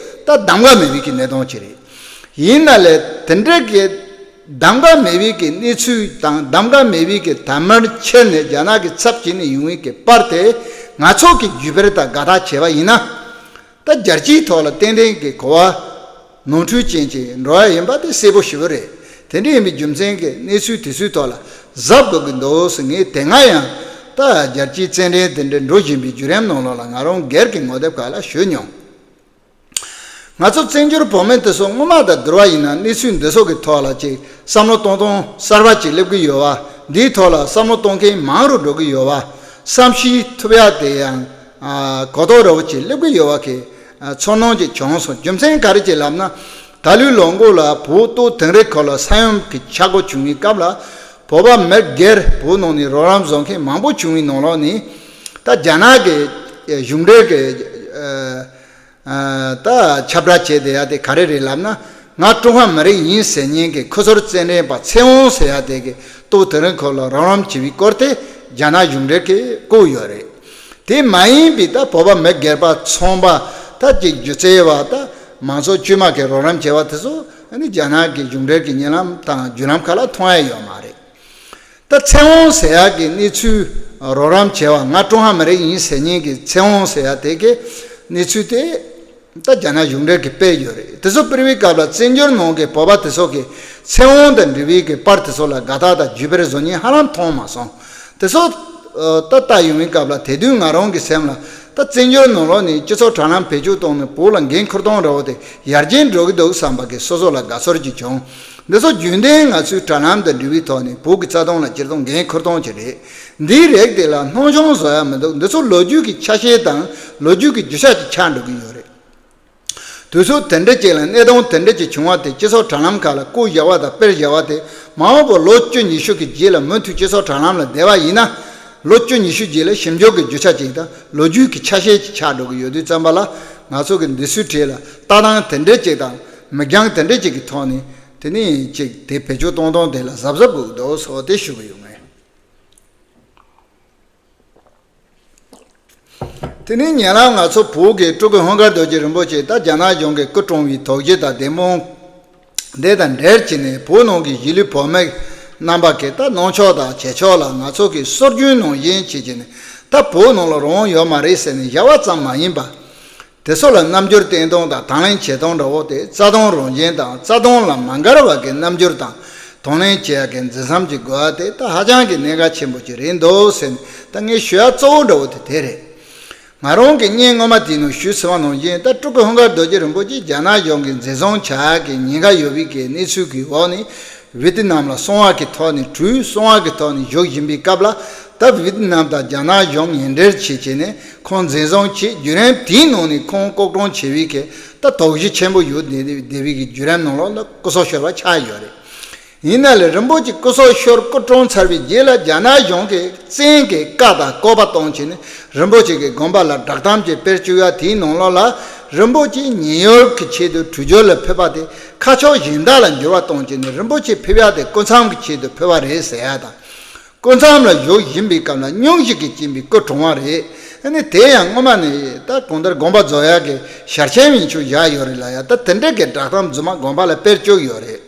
ད་གདམ་ག་མེད་པའི་གི་གནད་དོན་ཅིག་རེད། ཡིན་ན་ལས་དེ་འདྲ་གི་གདམ་ག་མེད་པའི་གི་གནས་ཚུལ་དང་གདམ་ག་མེད་པའི་གི་དར་དམར་འཁྱེར་ནས་རྒྱ་ནག་གི་ཚབ་བྱས་ནས་ཡོང་བའི་གི་པར་དེ་ང་ཚོ་གི་བརྒྱུད་སྤེལ་དང་དགའ་རྟགས་བྱས་པ་ཡིན་ན། ད་རྒྱལ་སྤྱིའི་ཐོག་ལ་ཏན་ཏན་གྱི་གོ་བ་ནོར་འཁྲུལ་ཅན་ཅིག་འགྲོ་ཡ་ཡིན་པ་དེ་གསལ་པོ་ཞེ་པོ་རེད། དེ་འདྲ་ཡིན་པའི་རྒྱུ་མཚན་གྱིས་གནས་ཚུལ་དེ་ཚོའི་ཐོག་ལ་གཟབ་དགོས་ཀྱི་འདུག་ཟེར། ངས་དེ་སྔ་ཡང་ད་རྒྱལ་སྤྱིའི་རྩེད་འགྲན་དེ་འདྲ་འགྲོ་བཞིན་པའི་བརྒྱུད་རིམ་ནང་ལོགས་ལ་ང་རང་སྒེར་གྱི་ངོ་དེབ་ཁག་ལ་ཞུས་མྱོང་། ང་ཚོ་བཙན་བྱོལ་བོད་མི་དེ་ཚོ་སྔོན་མ་དང་བསྡུར་བ་ཡིན་ན་གནས་ཚུལ་འདི་ཚོ་གི་ཐོག་ལ་ཅིག་བསམ་བློ་གཏོང་སྟངས་གསར་པ་ཅིག་སླེབས་ཀྱི་ཡོད་པ། འདིའི་ཐོག་ལ་བསམ་བློ་གཏོང་མཁན་མང་རུ་འགྲོ་གི་ཡོད་པ། བསམ་ཤེས་ཐུབ་ཡ་དེ་ཡང་གོ་རྟོགས་འདྲ་བོ་ཅིག་སླེབས་ཀྱི་ཡོད་པ་གི་ཚོར་སྣང་ཅིག་བྱུང་སོང་། རྒྱུ་མཚན་ག་རེ་ཅིག་ལབ་ན། ད་ལོའི་ལོ་འགོ་ལ་བོད་ལྟོ་དིང་རི་ཁུལ་ལ་ས་ཡོམ་གྱི་ཆག་སྒོ་བྱུང་བའི་སྐབས་ལ། བོད་པ་མི་སྒེར་བོད་ནང་ནས་རོགས་རམ་བཟོ་མཁན་མང་པོ་བྱུང་བའི་ནང་ལོགས་ནས། ད་རྒྱ་ནག་གི་གཞུང་འབྲེལ་གྱི་ད་ཁྱབ་བསྒྲགས་བྱས་བསྡད་ཡ་དེ་ག་རེ་རེད་ལབ་ན། ང་ཀྲུང་ཧྭ་མི་རིགས་ཡིན་ཟེར་མཁན་གྱི་ཁུ་ཚུར་རྩེད་འགྲན་པ་ཚེ་དབང་ཟེར་ཡ་དེ་གི་ལྟོ་དེ་རིང་ཁོ་ལ་རོགས་རམ་བྱེད་པའི་སྐོར་དེ་རྒྱ་ནག་གཞུང་འབྲེལ་གྱིས་བཀོད་ཡོད་རེད། དེ་མ་ཡིན་པའི་ད་བོད་པ་མི་སྒེར་པ་ཚོང་པ་ད་ཅིག་སྒྱུ་རྩལ་བ་ད་མང་ཚོགས་དཀྱུས་མ་གི་རོགས་རམ་བྱས་པ་དེ་ཚོ་ཨ་ནི་རྒྱ་ནག་གི་གཞུང་འབྲེལ་གྱི་བརྙན་ལམ་དང་བརྒྱུད་ལམ་ཁག་ལ་མཐོང་ཡ་ཡོད་མ་རེད། ད་ཚེ་དབང་ཟེར་ཡག་གི་གནས་ཚུལ་རོགས་རམ་བྱས་པ། ང་ཀྲུང་ཧྭ་མི་རིགས་ཡིན་ཟེར་མཁན་གྱི་ཚེ་དབང་ཟེར་ཡག་དེ་གི་གནས་ཚུལ་དེ་ད་རྒྱ་ནག་གཞུང་འབྲེལ་གྱིས་སྤེལ་ཡོད་རེད། དེ་ཚོ་སྤེལ་བའི་སྐབས་ལ་བཙན་བྱོལ་ནང་གི་བོད་པ་དེ་ཚོ་གིས་ཚེ་དབང་དང་འབྲེལ་བའི་གི་པར་དེ་ཚོ་ལ་དགའ་རྟགས་དང་བརྒྱུད་སྤེལ་བཟོ་མཁན་ཧ་ལམ་མཐོང་མ་སོང་། དེ་ཚོ་ད་ལྟ་ཡོང་བའི་སྐབས་ལ་དེ་དུས་ང་རང་གི་སེམས་ལ་ད་བཙན་བྱོལ་ནང་ལོགས་ནས་སྤྱི་ཚོགས་དྲ་ལམ་བེད་སྤྱོད་བཏང་ནས་བོད་ལ་འགན་འཁུར་སྟངས་འདྲ་བོ་དེ་ཡར་རྒྱས་འགྲོ་གི་འདུག་བསམ་པ་གི་སོ་སོ་ལ་དགའ་ཚོར་ཅིག་བྱུང་། འདི་ཚོ་རྒྱུན་ལྡན་ང་ཚོའི་དྲ་ལམ་དང་འབྲེལ་བའི་ཐོག་ནས་བོད་ཀྱི་རྩ་དོན་ལ་སྤྱིར་བཏང་འགན་འཁུར་སྟངས་ཅིག་རེད། འདིའི་རིགས་དེ་ལ་སྣང་ཆུང་བཟོ་ཡ་མི་འདུག་འདི་ཚོ་ལོ་རྒྱུས་ཀྱི་ཆ་ཤས་དང་ལོ་རྒྱུས་ཀྱི་རྒྱུ་ཆ་ཅིག་ཆགས་འགྲོ་གི་ཡོད་རེད། དུས་ཚོད་དེ་འདྲ་ཅིག་ལ་གནད་དོན་དེ་འདྲ་ཅིག་བྱུང་བ་དེ་སྤྱི་ཚོགས་དྲ་ལམ་ཁག་ལ་བཀོད་བཞག་པ་དང་སྤེལ་བཞག་པ་དེ་མ་འོངས་པར་ལོ་བཅུ་ཉི་ཤུ་གི་རྗེས་ལ་མུ་མཐུད་སྤྱི་ཚོགས་དྲ་ལམ་ལ་བསྡད་པ་ཡིན་ན། ལོ་བཅུ་ཉི་ཤུ་རྗེས་ལ་ཞིབ་འཇུག་གི་རྒྱུ་ཆ་ཅིག་དང་ལོ་རྒྱུས་ཀྱི་ཆ་ཤས་ཅིག་ཆགས་འགྲོ་གི་ཡོད་དུས་ཙམ་པ་ལ། ང་ཚོ་གི་འདི་ཚོའི་གྲས་ལ་ལྟ་སྟངས་དེ་འདྲ་ཅིག་དང་མིག་རྒྱང་དེ་འདྲ་ཅིག་གི་ཐོག་ནས་དེ་ནས་ཅིག་དེ་བེད་སྤྱོད་གཏོང་སྟངས་དེ་ལ་གཟབ་གཟབ་དགོས་ཀྱི་འདུག་སོགས་དེ་ཞུ་གི་ཡོད་ངེས། དེ་ནས་ཉེ་ལམ་ང་ཚོ་བོད་ཀྱི་སྤྲུལ་སྐུ་ཧཱུྃ་ཀར་རྡོ་རྗེ་རིན་པོ་ཆེ་ད་རྒྱ་ནག་གཞུང་གིས་སྐུ་བཀྲོངས་པའི་དོགས་གཞི་དང་བདེན་དཔང་འདི་དང་འབྲེལ་བྱས་ནས་བོད་ནང་གི་གཞིས་ལུས་བོད་མི་རྣམ་པ་གི་ད་གནང་ཕྱོགས་དང་བྱེད་ཕྱོགས་ལ་ང་ཚོ་གིས་སྲོལ་རྒྱུན་ནང་བཞིན་བྱེད་ཀྱི་ནས་ད་བོད་ནང་ལ་རང་དབང་ཡོད་མ་རེད་ཟེར་ནས་བཞག་པ་ཙམ་མ་ཡིན་པ། དེ་ཚོ་ལ་རྣམ་འགྱུར་བསྟན་སྟངས་དང་དང་ལེན་བྱེད་སྟངས་འདྲ་བོ་དེ་རྩ་དོན་རང་བཞིན་དང་རྩ་དོན་ལ་མ་འགལ་བ་གི་རྣམ་འགྱུར་དང་དང་ལེན་བྱེད་ཡག་གི་འཛིན་མཚམས་ཀྱི་དགོས་པ་དེ་ད་ཧ་ཅང་གི་གནད་འགག་ཆེན་པོ་ཅིག་རེད་འདུག་ཟེར་ནས་ད་ངས་ཞུ་ཡག་གཙོ་བོ་འདྲ་བོ་དེ་དེ་རེད། ང་རང་གི་བརྙན་སྔོན་མ་དེའི་ནང་ཞུས་ཟིན་པ་ནང་བཞིན་ད་སྤྲུལ་སྐུ་ཧཱུྃ་ཀར་རྡོ་རྗེ་རིན་པོ་ཆེ་རྒྱ་ནག་གཞུང་གིས་འཛིན་བཟུང་བྱ་ཡག་གི་ཉེན་ཁ་ཡོད་པའི་གི་གནས་ཚུལ་གྱི་འོག་ནས། ཝི་ཏི་ནམ་ལ་སྲུང་བ་གི་ཐོག་ནས་བྲོས། སྲུང་བ་གི་ཐོག་ནས་བཞུགས་བཞིན་པའི་སྐབས་ལ། ད་ཝི་ཏི་ནམ་དང་རྒྱ་ནག་གཞུང་ངན་འབྲེལ་བྱས་བྱས་ནས་ཁོང་འཛིན་བཟུང་བྱས། བརྒྱུད་རིམ་དེའི་ནང་ནས་ཁོང་ལྐོག་གྲོང་བྱས་པའི་གི་ད་དོགས་གཞི་ཆེན་པོ་ཡོད་བསྡད་པའི་གི་བརྒྱུད་རིམ་ནང་ལོགས་ལ་སྐུ་སྲོག་ཤོར་བ་ཆགས་ཡོད་རེད། ཡིན་ན་ལས་རིན་པོ་ཆེ་སྐུ་སྲོག་ཤོར་སྐུ་གྲོངས་ཚར་བའི་རྗེས་ལ་རྒྱ་ནག་གཞུང་གིས་བཙན་གྱིས་བཀའ་དང་བཀོད་པ་བཏང་བྱས་ནས་རིན་པོ་ཆེ་གི་དགོན་པ་ལ་བསྒྲགས་གཏམ་ཅིག་སྤེལ་བཅུག་ཡ་དེའི་ནང་ལོགས་ལ་རིན་པོ་ཆེ་ཉེ་ཡོར་གྱི་ཆེད་དུ་བྲོས་བྱོལ་ལ་ཕེབས་པ་དེ་ཁ་ཕྱོགས་གཞན་དག་ལ་འགྱུར་བ་གཏོང་བྱས་ནས་རིན་པོ་ཆེ་ཕེབས་ཡ་དེ་སྐུ་མཚམས་ཀྱི་ཆེད་དུ་ཕེབས་པ་རེད་ཟེར་ཡ་དང་། སྐུ་མཚམས་ལ་བཞུགས་བཞིན་པའི་སྐབས་ལ་སྙུང་གཞི་གིས་བཅིངས་པའི་སྐུ་གྲོངས་པ་རེད། ཨ་ནི་དེ་ཡང་སྔོན་མ་ནས་ད་གང་ལྟར་དགོངས་པ་རྫོགས་ཡ་གི་ཞལ་ཆེམས་ཡིན་ཆོག་བཞག་ཡོད་རེད་ལ། ཡ་ད་དེ་འདྲ་གི་བསྒྲགས་གཏམ་རྫུན་མ་དགོན་པ་ལ་སྤེལ་བཅུག་ཡོད་རེད།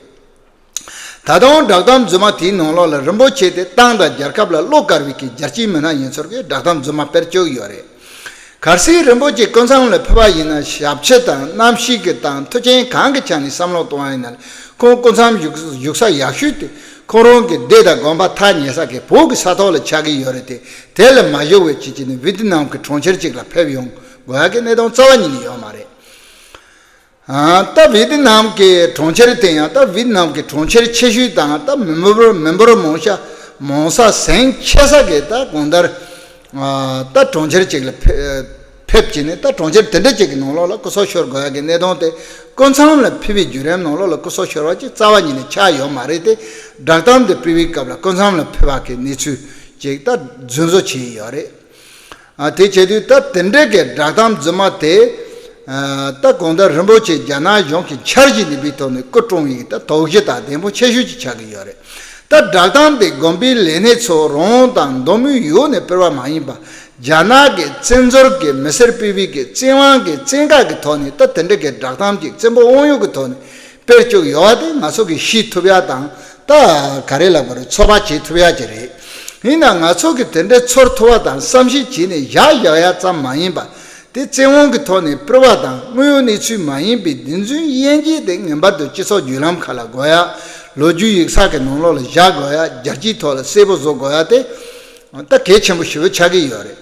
ད་དུང་བསྒྲགས་གཏམ་རྫུན་མ་དེའི་ནང་ལོགས་ལ་རིན་པོ་ཆེ་དེ་ཏང་དང་རྒྱལ་ཁབ་ལ་བློ་དཀར་བའི་གི་རྒྱལ་གཅེས་མི་སྣ་ཡིན་ཚུལ་གྱི་བསྒྲགས་གཏམ་རྫུན་མ་སྤེལ་བཅུག་ཡོད་རེད། གལ་སྲིད་རིན་པོ་ཆེ་སྐུ་མཚམས་ལ་ཕེབས་པ་ཡིན་ན་ཞབས་ཕྱི་དང་གནམ་གཤིས་ཀྱི་དང་མཐུན་རྐྱེན་གང་གི་ཆ་ནས་བསམ་བློ་གཏོང་བ་ཡིན་ན་ཁོང་སྐུ་མཚམས་བཞུགས་བཞུགས་ས་ཡག་ཤོས་དེ་ཁོང་རང་གི་སྡེ་དང་དགོན་པ་ཐག་ཉེ་ས་གི་བོད་ཀྱི་ས་ཐོག་ལ་ཆགས་ཀྱི་ཡོད་རེད་དེ། དེ་ལ་མ་བཞུགས་པའི་ཆེད་ཀྱི་ནི་ཝི་ཏི་ནམ་གྱི་གྲོང་ཁྱེར་ཅིག་ལ་ཕེབས་ཡོང་དགོས་ཡག་གི་གནད་དོན་རྩ་བ་ཉིད་ནས་ཡོད་མ་རེད། ཨ། ད་ཝི་ཏི་ནམ་གྱི་གྲོང་ཁྱེར་དེ་ཡང་ད་ཝི་ཏི་ནམ་གྱི་གྲོང་ཁྱེར་ཆེ་ཤོས་དང་ད་མི་འབོར་མི་འབོར་མང་ཤ་མང་ས་ཟིང་ཆེ་ས་གི་ད་གང་ལྟར་ཨ། ད་གྲོང་ཁྱེར་ཅིག་ལ་ཕེ་ཕེབས་ཀྱི་ནི་ད་གྲོང་ཁྱེར་དེ་འདྲ་ཅིག་གི་ནང་ལོགས་ལ་སྐུ་སྲོག་ཤོར་དགོས་ཡ་གི་གནད་དོན་དེ་སྐུ་མཚམས་ལ་ཕེབས་པའི་བརྒྱུད་རིམ་ནང་ལོགས་ལ་སྐུ་སྲོག་ཤོར་བ་ཅིག་རྩ་བ་ཉིད་ནས་ཆགས་ཡོད་མ་རེད་དེ། བསྒྲགས་གཏམ་དེ་སྤེལ་བའི་སྐབས་ལ་སྐུ་མཚམས་ལ་ཕེབས་པ་གི་གནས་ཚུལ་ཅིག་ད་རྫུན་བཟོ་བྱས་ཡོད་རེད། ཨ། དེ་བྱེད་དུས་ད་དེ་འདྲའི་གི་བསྒྲགས་གཏམ་རྫུན་མ་དེ། ཨ། ད་གང་ལྟར་རིན་པོ་ཆེ་རྒྱ་ནག་གཞུང་གི་འཆར་གཞི་ནས་འབུལ་ཐོག་ནས་སྐུ་གྲོངས་ཡིན་ད་དོགས་གཞི་དང་ལྡན་པོ་ཆེ་ཤོས་ཅིག་ཆགས་ཀྱི་ཡོད་རེད། ད་བསྒྲགས་གཏམ་དེ་དགོན་པའི་ལས་སྣེ་ཚོ་རང་དང་མདོ་སྨད་ཡོངས་ནས་སྤེལ་བ་མ་ཡིན་པ། རྒྱ་ནག་གི་བཙན་འཛུལ་གྱི་མི་སེར་སྤེལ་བའི་གི་བཙན་དབང་གི་བཙན་བཀའ་གི་ཐོག་ནས་ད་དེ་འདྲའི་གི་བསྒྲགས་གཏམ་ཅིག་བཙན་པོ་དབང་ཡོད་ཀྱི་ཐོག་ནས། སྤེལ་བཅུག་ཡོད་པ་དེ་ང་ཚོ་གིས་ཤེས་ཐུབ་ཡ་དང་ད་ག་རེ་ལབ་དགོས་རེད། ཚོད་དཔག་བྱེད་ཐུབ་ཡ་ཅིག་རེད། ཡིན་ན་ང་ཚོ་གིས་དེ་འདྲའི་ཚོར་ཐུབ་པ་དང་བསམ་ཤེས་བྱས་ནས་བཞག་བཞག་ཡ་ཙམ་མ་ཡིན་པ། དེ་བཙན་དབང་གི་ཐོག་ནས་སྤེལ་བ་དང་དངོས་ཡོད་གནས་ཚུལ་མ་ཡིན་པའི་བདེན་རྫུན་དབྱེ་འབྱེད་དེ་ངེས་པར་དུ་སྤྱི་ཚོགས་བརྒྱུད་ལམ་ཁག་ལ་འགོད་ཡ། ལོ་རྒྱུས་ཡིག་ཚགས་ཀྱི་ནང་ལོགས་ལ་བཞག་དགོས་ཡ། རྒྱལ་སྤྱིའི་ཐོག་ལ་གསལ་པོ་བཟོ་དགོས་ཡ་དེ་ད་གལ་ཆེན་པོ་ཞེ་པོ་ཆགས་ཀྱི་ཡོད་རེད།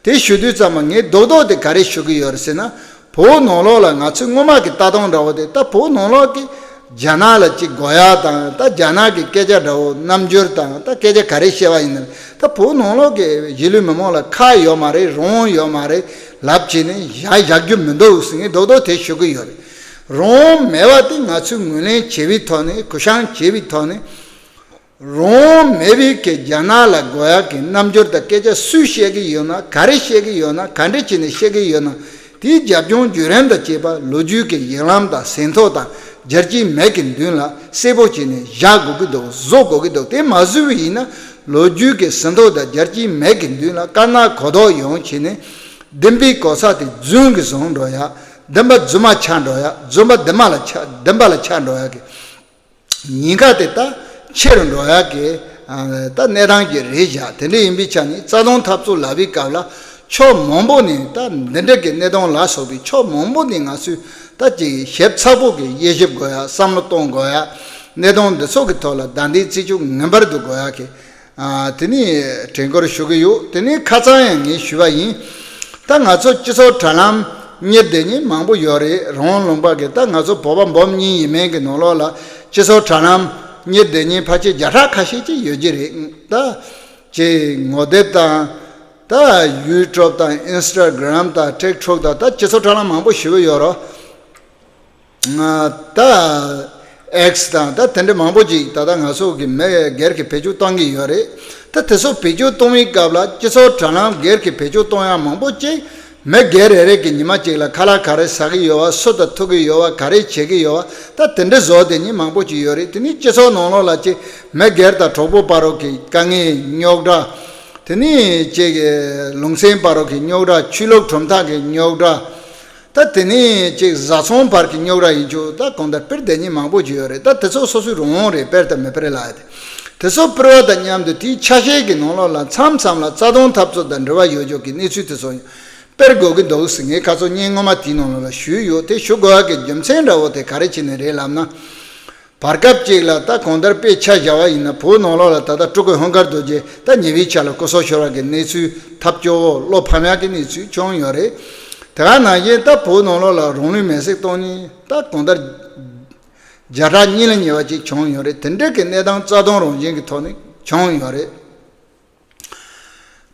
དེ་ཞུ་དུས་ཙམ་པ་ངས་རྡོག་རྡོག་དེ་ག་རེ་ཞུ་གི་ཡོད་རེད་ཟེར་ན། བོད་ནང་ལོགས་ལ་ང་ཚོའི་སྔོན་མ་གི་ལྟ་སྟངས་འདྲ་བོ་དེ་ད་བོད་ནང་ལོགས་ཀྱི་རྒྱ་ནག་ལ་ཅིག་དགོས་ཡ་དང་ད་རྒྱ་ནག་གི་སྐད་ཆ་འདྲ་བོ་རྣམ་འགྱུར་དང་ད་སྐད་ཆ་ག་རེ་བཤད་པ་ཡིན་ན་ད་བོད་ནང་ལོགས་ཀྱི་གཞིས་ལུས་མི་མང་ལ་ཁག་ཡོད་མ་རེད། རང་དབང་ཡོད་མ་རེད་ལབ་བྱས་ནས་བཞག་བཞག་རྒྱུ་མི་འདུག་ཟེར་ངས་རྡོག་རྡོག་དེ་ཞུ་གི་ཡོད་རེད། རང་དབང་མེད་པ་དེ་ང་ཚོས་ངོས་ལེན་བྱེད་པའི་ཐོག་ནས་གུ་བཤངས་བྱེད་པའི་ཐོག་ནས། རང་དབང་མེད་པའི་གི་རྒྱ་ནག་ལ་དགོས་ཡག་གི་རྣམ་འགྱུར་དང་སྐད་ཆ་སུས་བཤད་ཀྱི་ཡོད་ན། ག་རེ་བཤད་ཀྱི་ཡོད་ན། ག་འདྲ་བྱས་ནས་བཤད་ཀྱི་ཡོད་ན། དེའི་རྒྱབ་ལྗོངས་བརྒྱུད་རིམ་དང་བཅས་པ་ལོ་རྒྱུས་ཀྱི་གཞུང་ལམ་དང་ཟིན་ཐོ་དང་རྒྱལ་སྤྱིའི་མིག་གི་མདུན་ལ་གསལ་པོ་བྱས་ནས་བཞག་དགོས་ཀྱི་འདུག་བཟོ་དགོས་ཀྱི་འདུག་དེ་མ་བཟོས་པ་ཡིན་ན་ལོ་རྒྱུས་ཀྱི་ཟིན་ཐོ་དང་རྒྱལ་སྤྱིའི་མིག་གི་མདུན་ལ་དཀར་ནག་གོ་ལྡོག་ཡོང་བྱས་ནས་བདེན་པའི་གོ་ས་དེ་རྫུན་གྱིས་བཟུང་འགྲོ་ཡག་བདེན་པ་རྫུན་མ་ཆགས་འགྲོ་ཡག་རྫུན་པ་བདེན་མ་ལ་ཆགས་བདེན་པ་ལ་ཆགས་འགྲོ་ཡག་གི་ཉེན་ཁ་དེ་ད་ཆེ་རུ་འགྲོ་ཡག་གི་ད་གནས་སྟངས་ཀྱི་རེད་བཞག་དེ་འདྲ་ཡིན་པའི་ཆ་ནས་རྩ་དོན་འཐབ་རྩོད་ལབ་པའི་སྐབས་ལ་ཕྱོགས་མང་པོ་ནས་ད་འདི་འདྲ་གི་གནད་དོན་ལ་སོགས་པའི་ཕྱོགས་མང་པོ་ནས་ང་ཚོས་ད་ཅིག་ཞིབ་ཚགས་པོ་གི་དབྱེ་ཞིབ་དགོས་ཡག་བསམ་བློ་གཏོང་དགོས་ཡག་གནད་དོན་འདི་ཚོ་གི་ཐོག་ལ་བདའ་འདེད་རྩིས་ཞིབ་ངེས་པར་དུ་དགོས་ཡག་གི་དེ་ནས་དྲན་སྐུལ་ཞུ་གི་ཡོད། དེ་ནས་ཁ་སང་ཡང་ངས་ཞུས་པ་ཡིན། ད་ང་ཚོ་སྤྱི་ཚོགས་དྲ་ལམ་གཉེར་བསྡད་མཁན་མང་པོ་ཡོད་རེད། རང་དབང་ལུང་པ་གི་ད་ང་ཚོ་བོད་པ་འབུམ་གཉིས་ཡས་མས་གི་ནང་ལོགས་ལ་སྤྱི་ཚོགས་དྲ་ལམ་གཉེར་བསྡད་མཁན་ཕལ་ཆེར་བརྒྱ་ཕྲག་ཁ་ཤས་ཅིག་ཡོད་ཀྱི་རེད། ད་ཅིག་ངོ་དེབ་དང་ད་ཡུ་ཊུབ་དང་ཨིན་སི་ཊ་གྷི་རམ་དང་ཊིག་ཊོག་དང་ད་སྤྱི་ཚོགས་དྲ་ལམ་མང་པོ་ཞེ་པོ་ཡོད་རེད། ད་ཨེག་སི་དང་ད་དེ་འདྲ་མང་པོ་ཅིག་ད་ལྟ་ང་ཚོ་གི་མི་སྒེར་གྱི་བེད་སྤྱོད་གཏོང་གི་ཡོད་རེད། ད་དེ་ཚོ་བེད་སྤྱོད་གཏོང་བའི་སྐབས་ལ་སྤྱི་ཚོགས་དྲ་ལམ་སྒེར་གྱི་བེད་སྤྱོད་གཏོང་ཡག་མང་པོ་ཅིག་མི་སྒེར་རེ་རེ་གི་ཉི་མ་གཅིག་ལ་ཁ་ལག་ག་རེ་ཟ་གི་ཡོད་བ། སུ་དང་ཐུག་གི་ཡོད་བ། ག་རེ་བྱེད་ཀྱི་ཡོད་བ། ད་དེ་འདྲ་བཟོ་བསྡད་མཁན་མང་པོ་ཅིག་ཡོད་རེད། དེ་ནི་སྤྱི་ཚོགས་ནང་ལོགས་ལ་ཅིག་མི་སྒེར་དང་གྲོགས་པོ་བར་རོགས་ཀྱི་དཀའ་ངལ་རྙོག་དྲ། དེ་ནི་ཅིག་ལུང་ཚན་བར་རོགས་ཀྱི་རྙོག་དྲ། ཆོས་ལུགས་གྲུབ་མཐའ་གི་རྙོག་དྲ། ད་དེ་ནས་ཅིག་བཟའ་ཚང་བར་གྱི་རྙོག་དྲ་ཡིན་ཆོག་ད་གང་ལྟར་སྤེལ་བསྡད་མཁན་མང་པོ་ཅིག་ཡོད་རེད། ད་དེ་ཚོ་སོ་སོའི་རང་དབང་རེད། སྤེལ་དང་མི་སྤེལ་ལ་ཡ་དེ། དེ་ཚོ་སྤེལ་བ་དང་མཉམ་དུ་དེའི་ཆ་ཤས་ཀྱི་ནང་ལོགས་ལ་མཚམས་མཚམས་ལ་རྩ་དོན་འཐབ་རྩོད་དང་འབྲེལ་བ་ཡོད་ཆོག་གི་གནས་ཚུལ་དེ་ཚོ་སྤེལ་དགོས་ཀྱི་འདུག་ཟེར་ངས་ཁ་སང་བརྙན་སྔོན་མ་དེའི་ནང་ལོགས་ལ་ཞུས་ཡོད། དེ་ཞུ་དགོས་ཡག་གི་རྒྱུ་མཚན་འདྲ་བོ་དེ་ག་རེ་བྱས་ནས་རེད་ལབ་ན། བར་སྐབས་ཅིག་ལ་ད་གང་ལྟར་དཔེ་ཆ་བཞག་པ་ཡིན་ན་བོད་ནང་ལོགས་ལ་ད་ལྟ་སྤྲུལ་སྐུ་ཧུན་དཀར་རྡོ་རྗེ་ད་ཉེ་བའི་ཆར་ལ་སྐུ་སྲོག་ཤོར་བ་གི་གནས་ཚུལ་ཐབས་སྐྱོ་བོ་བློ་ཕམ་ཡག་གི་གནས་ཚུལ་བྱུང་ཡོད་རེད། དེ་ག་ནང་བཞིན་ད་བོད་ནང་ལོགས་ལ་རང་ལུས་མེར་སྲེག་གཏོང་མཁན་ད་གང་ལྟར་བརྒྱ་ཕྲག་གཉིས་ལ་ཉེ་བ་ཅིག་བྱུང་ཡོད་རེད། དེ་འདྲ་གི་གནས་སྟངས་རྩ་དོན་རང་བཞིན་གྱི་ཐོག་ནས་བྱུང་ཡོད་རེད།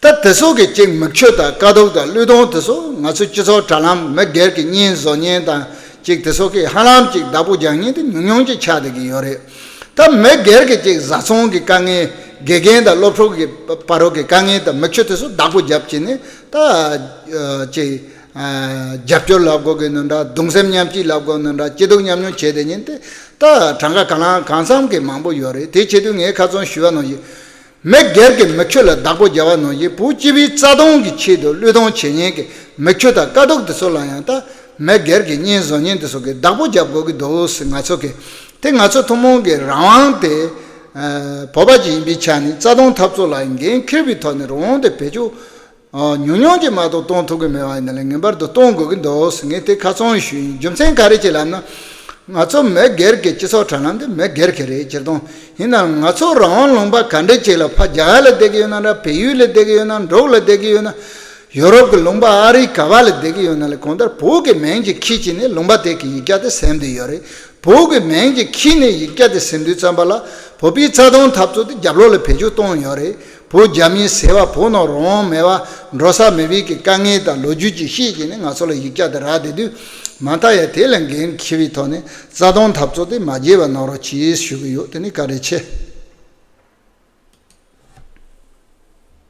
ད་དེ་ཚོ་གི་ཅིག་མིག་ཆུ་དང་དཀའ་སྡུག་དང་བློས་གཏོང་དེ་ཚོ་ང་ཚོ་སྤྱི་ཚོགས་དྲ་ལམ་མི་སྒེར་གྱི་བརྙན་བཟོ་མཁན་དང་ཅིག་དེ་ཚོ་གི་ཧ་ལམ་ཅིག་བདག་པོ་རྒྱག་མཁན་དེ་ཉུང་ཉུང་ཅིག་ཆགས་བསྡད་ཀྱི་ཡོད་རེད། ད་མི་སྒེར་གྱི་ཅིག་བཟའ་ཚང་གི་དཀའ་ངལ། དགེ་རྒན་དང་སློབ་ཕྲུག་གི་བར་རོགས་ཀྱི་དཀའ་ངལ་དང་མིག་ཆུ་དེ་ཚོ་བདག་པོ་རྒྱབ་བྱས་ནས་ད་ཅིག་རྒྱབ་སྐྱོར་ལབ་དགོས་ཀྱི་ནི་འདྲ། གདུང་སེམས་མཉམ་སྐྱེད་ལབ་དགོས་ནི་འདྲ། སྐྱིད་སྡུག་མཉམ་མྱོང་བྱས་བསྡད་མཁན་དེ་ད་གྲངས་ཀ་གང་ལ་གང་འཚམ་གྱི་མང་པོ་ཡོད་རེད། དེ་བྱེད་དུས་ངས་ཁ་སང་ཞུས་པ་ནང་བཞིན། མི་སྒེར་གྱི་མིག་ཆུ་ལ་བདག་པོ་རྒྱག་པ་ནང་བཞིན་བོད་སྤྱི་པའི་རྩ་དོན་གྱི་ཆེད་དུ་བློས་གཏོང་བྱེད་མཁན་གྱི་མིག་ཆུ་དང་དཀའ་སྡུག་དེ་ཚོ་ལ་ཡང་ད་མི་སྒེར་གྱི་བརྙན་བཟོ་མཁན་དེ་ཚོ་གིས་བདག་པོ་རྒྱབ་དགོས་ཀྱི་འདུག་ཟེར། ང་ཚོ་གི་དེ་ང་ཚོ་ཐུན་མོང་གི་རང་དབང་དེ་བོད་པ་ཅིག་ཡིན་པའི་ཆ་ནས་རྩ་དོན་འཐབ་རྩོད་ལ་འགན་འཁྱེར་བའི་ཐོག་ནས་རང་དབང་དེ་བེད་སྤྱོད་ཉུང་ཉུང་ཅིག་མ་གཏོགས་གཏོང་ཐུབ་ཀྱི་མེད་པ་ཡིན་ན་ལས་ངེས་པར་དུ་གཏོང་དགོས་ཀྱི་འདུག་ཟེར་ངས་དེ་ཁ་ཚོན་ཞུས་ཡིན། རྒྱུ་མཚན་ག་རེ་ཅིག་ལབ་ན། ང་ཚོ་མི་སྒེར་གྱི་སྤྱི་ཚོགས་དྲ་ལམ་དེ་མི་སྒེར་གྱི་རེད། སྤྱིར་བཏང་ཡིན་ནའང་ང་ཚོ་རང་དབང་ལུང་པ་ག་འདྲ་ཅིག་ལ་ཕ་རྒྱ་གར་ལ་བསྡད་ཀྱི་ཡོད་ན་འདྲ། བལ་ཡུལ་ལ་བསྡད་ཀྱི་ཡོད་ན། འབྲུག་ལ་བསྡད་ཀྱི་ཡོད་ན། ཡོ་རོབ་ཀྱི་ལུང་པ་ཨ་རི་ག་བ་ལ་བསྡད་ཀྱི་ཡོད་ན་ལས་གང་ལྟར་བོད་ཀྱི་མིང་ཅིག་འཁྱེར་བྱས་ནས་ལུང་པ་དེ་གི་ཡིག་ཆ་དེ་ཟིན་བསྡད་ཡོད་རེད། བོད་ཀྱི་མིང་ཅིག་འཁྱེར་ནས་ཡིག་ཆ་དེ་ཟིན་དུས་ཙམ་པ་ལ་བོད་པའི་རྩ་དོན་འཐབ་རྩོད་དེ་རྒྱབ་ལོགས་ལ་བེད་སྤྱོད་གཏོང་ཡོད་རེད། བོད་རྒྱ་མིའི་ཟེར་བ། བོད་ནང་རང་དབང་མེད་པ། འགྲོ་ས་མེད་པའི་གི་དཀའ་ངལ་དང་ལོ་རྒྱུས་ཅིག་ཤེས་བྱས་ནས་ང་ཚོ་ལ་ཡིག་ཆ་དེ་རག་བསྡད་དུས་མ་མཐའ་ཡང་དེ་ལ་འགན་འཁྱེར་བའི་ཐོག་ནས་རྩ་དོན་འཐབ་རྩོད་དེ་མ་བརྗེད་པ་གནང་རོགས་གྱིས་ཞུ་གི་ཡོད། དེ་ནི་བཀའ་དྲིན་ཆེ།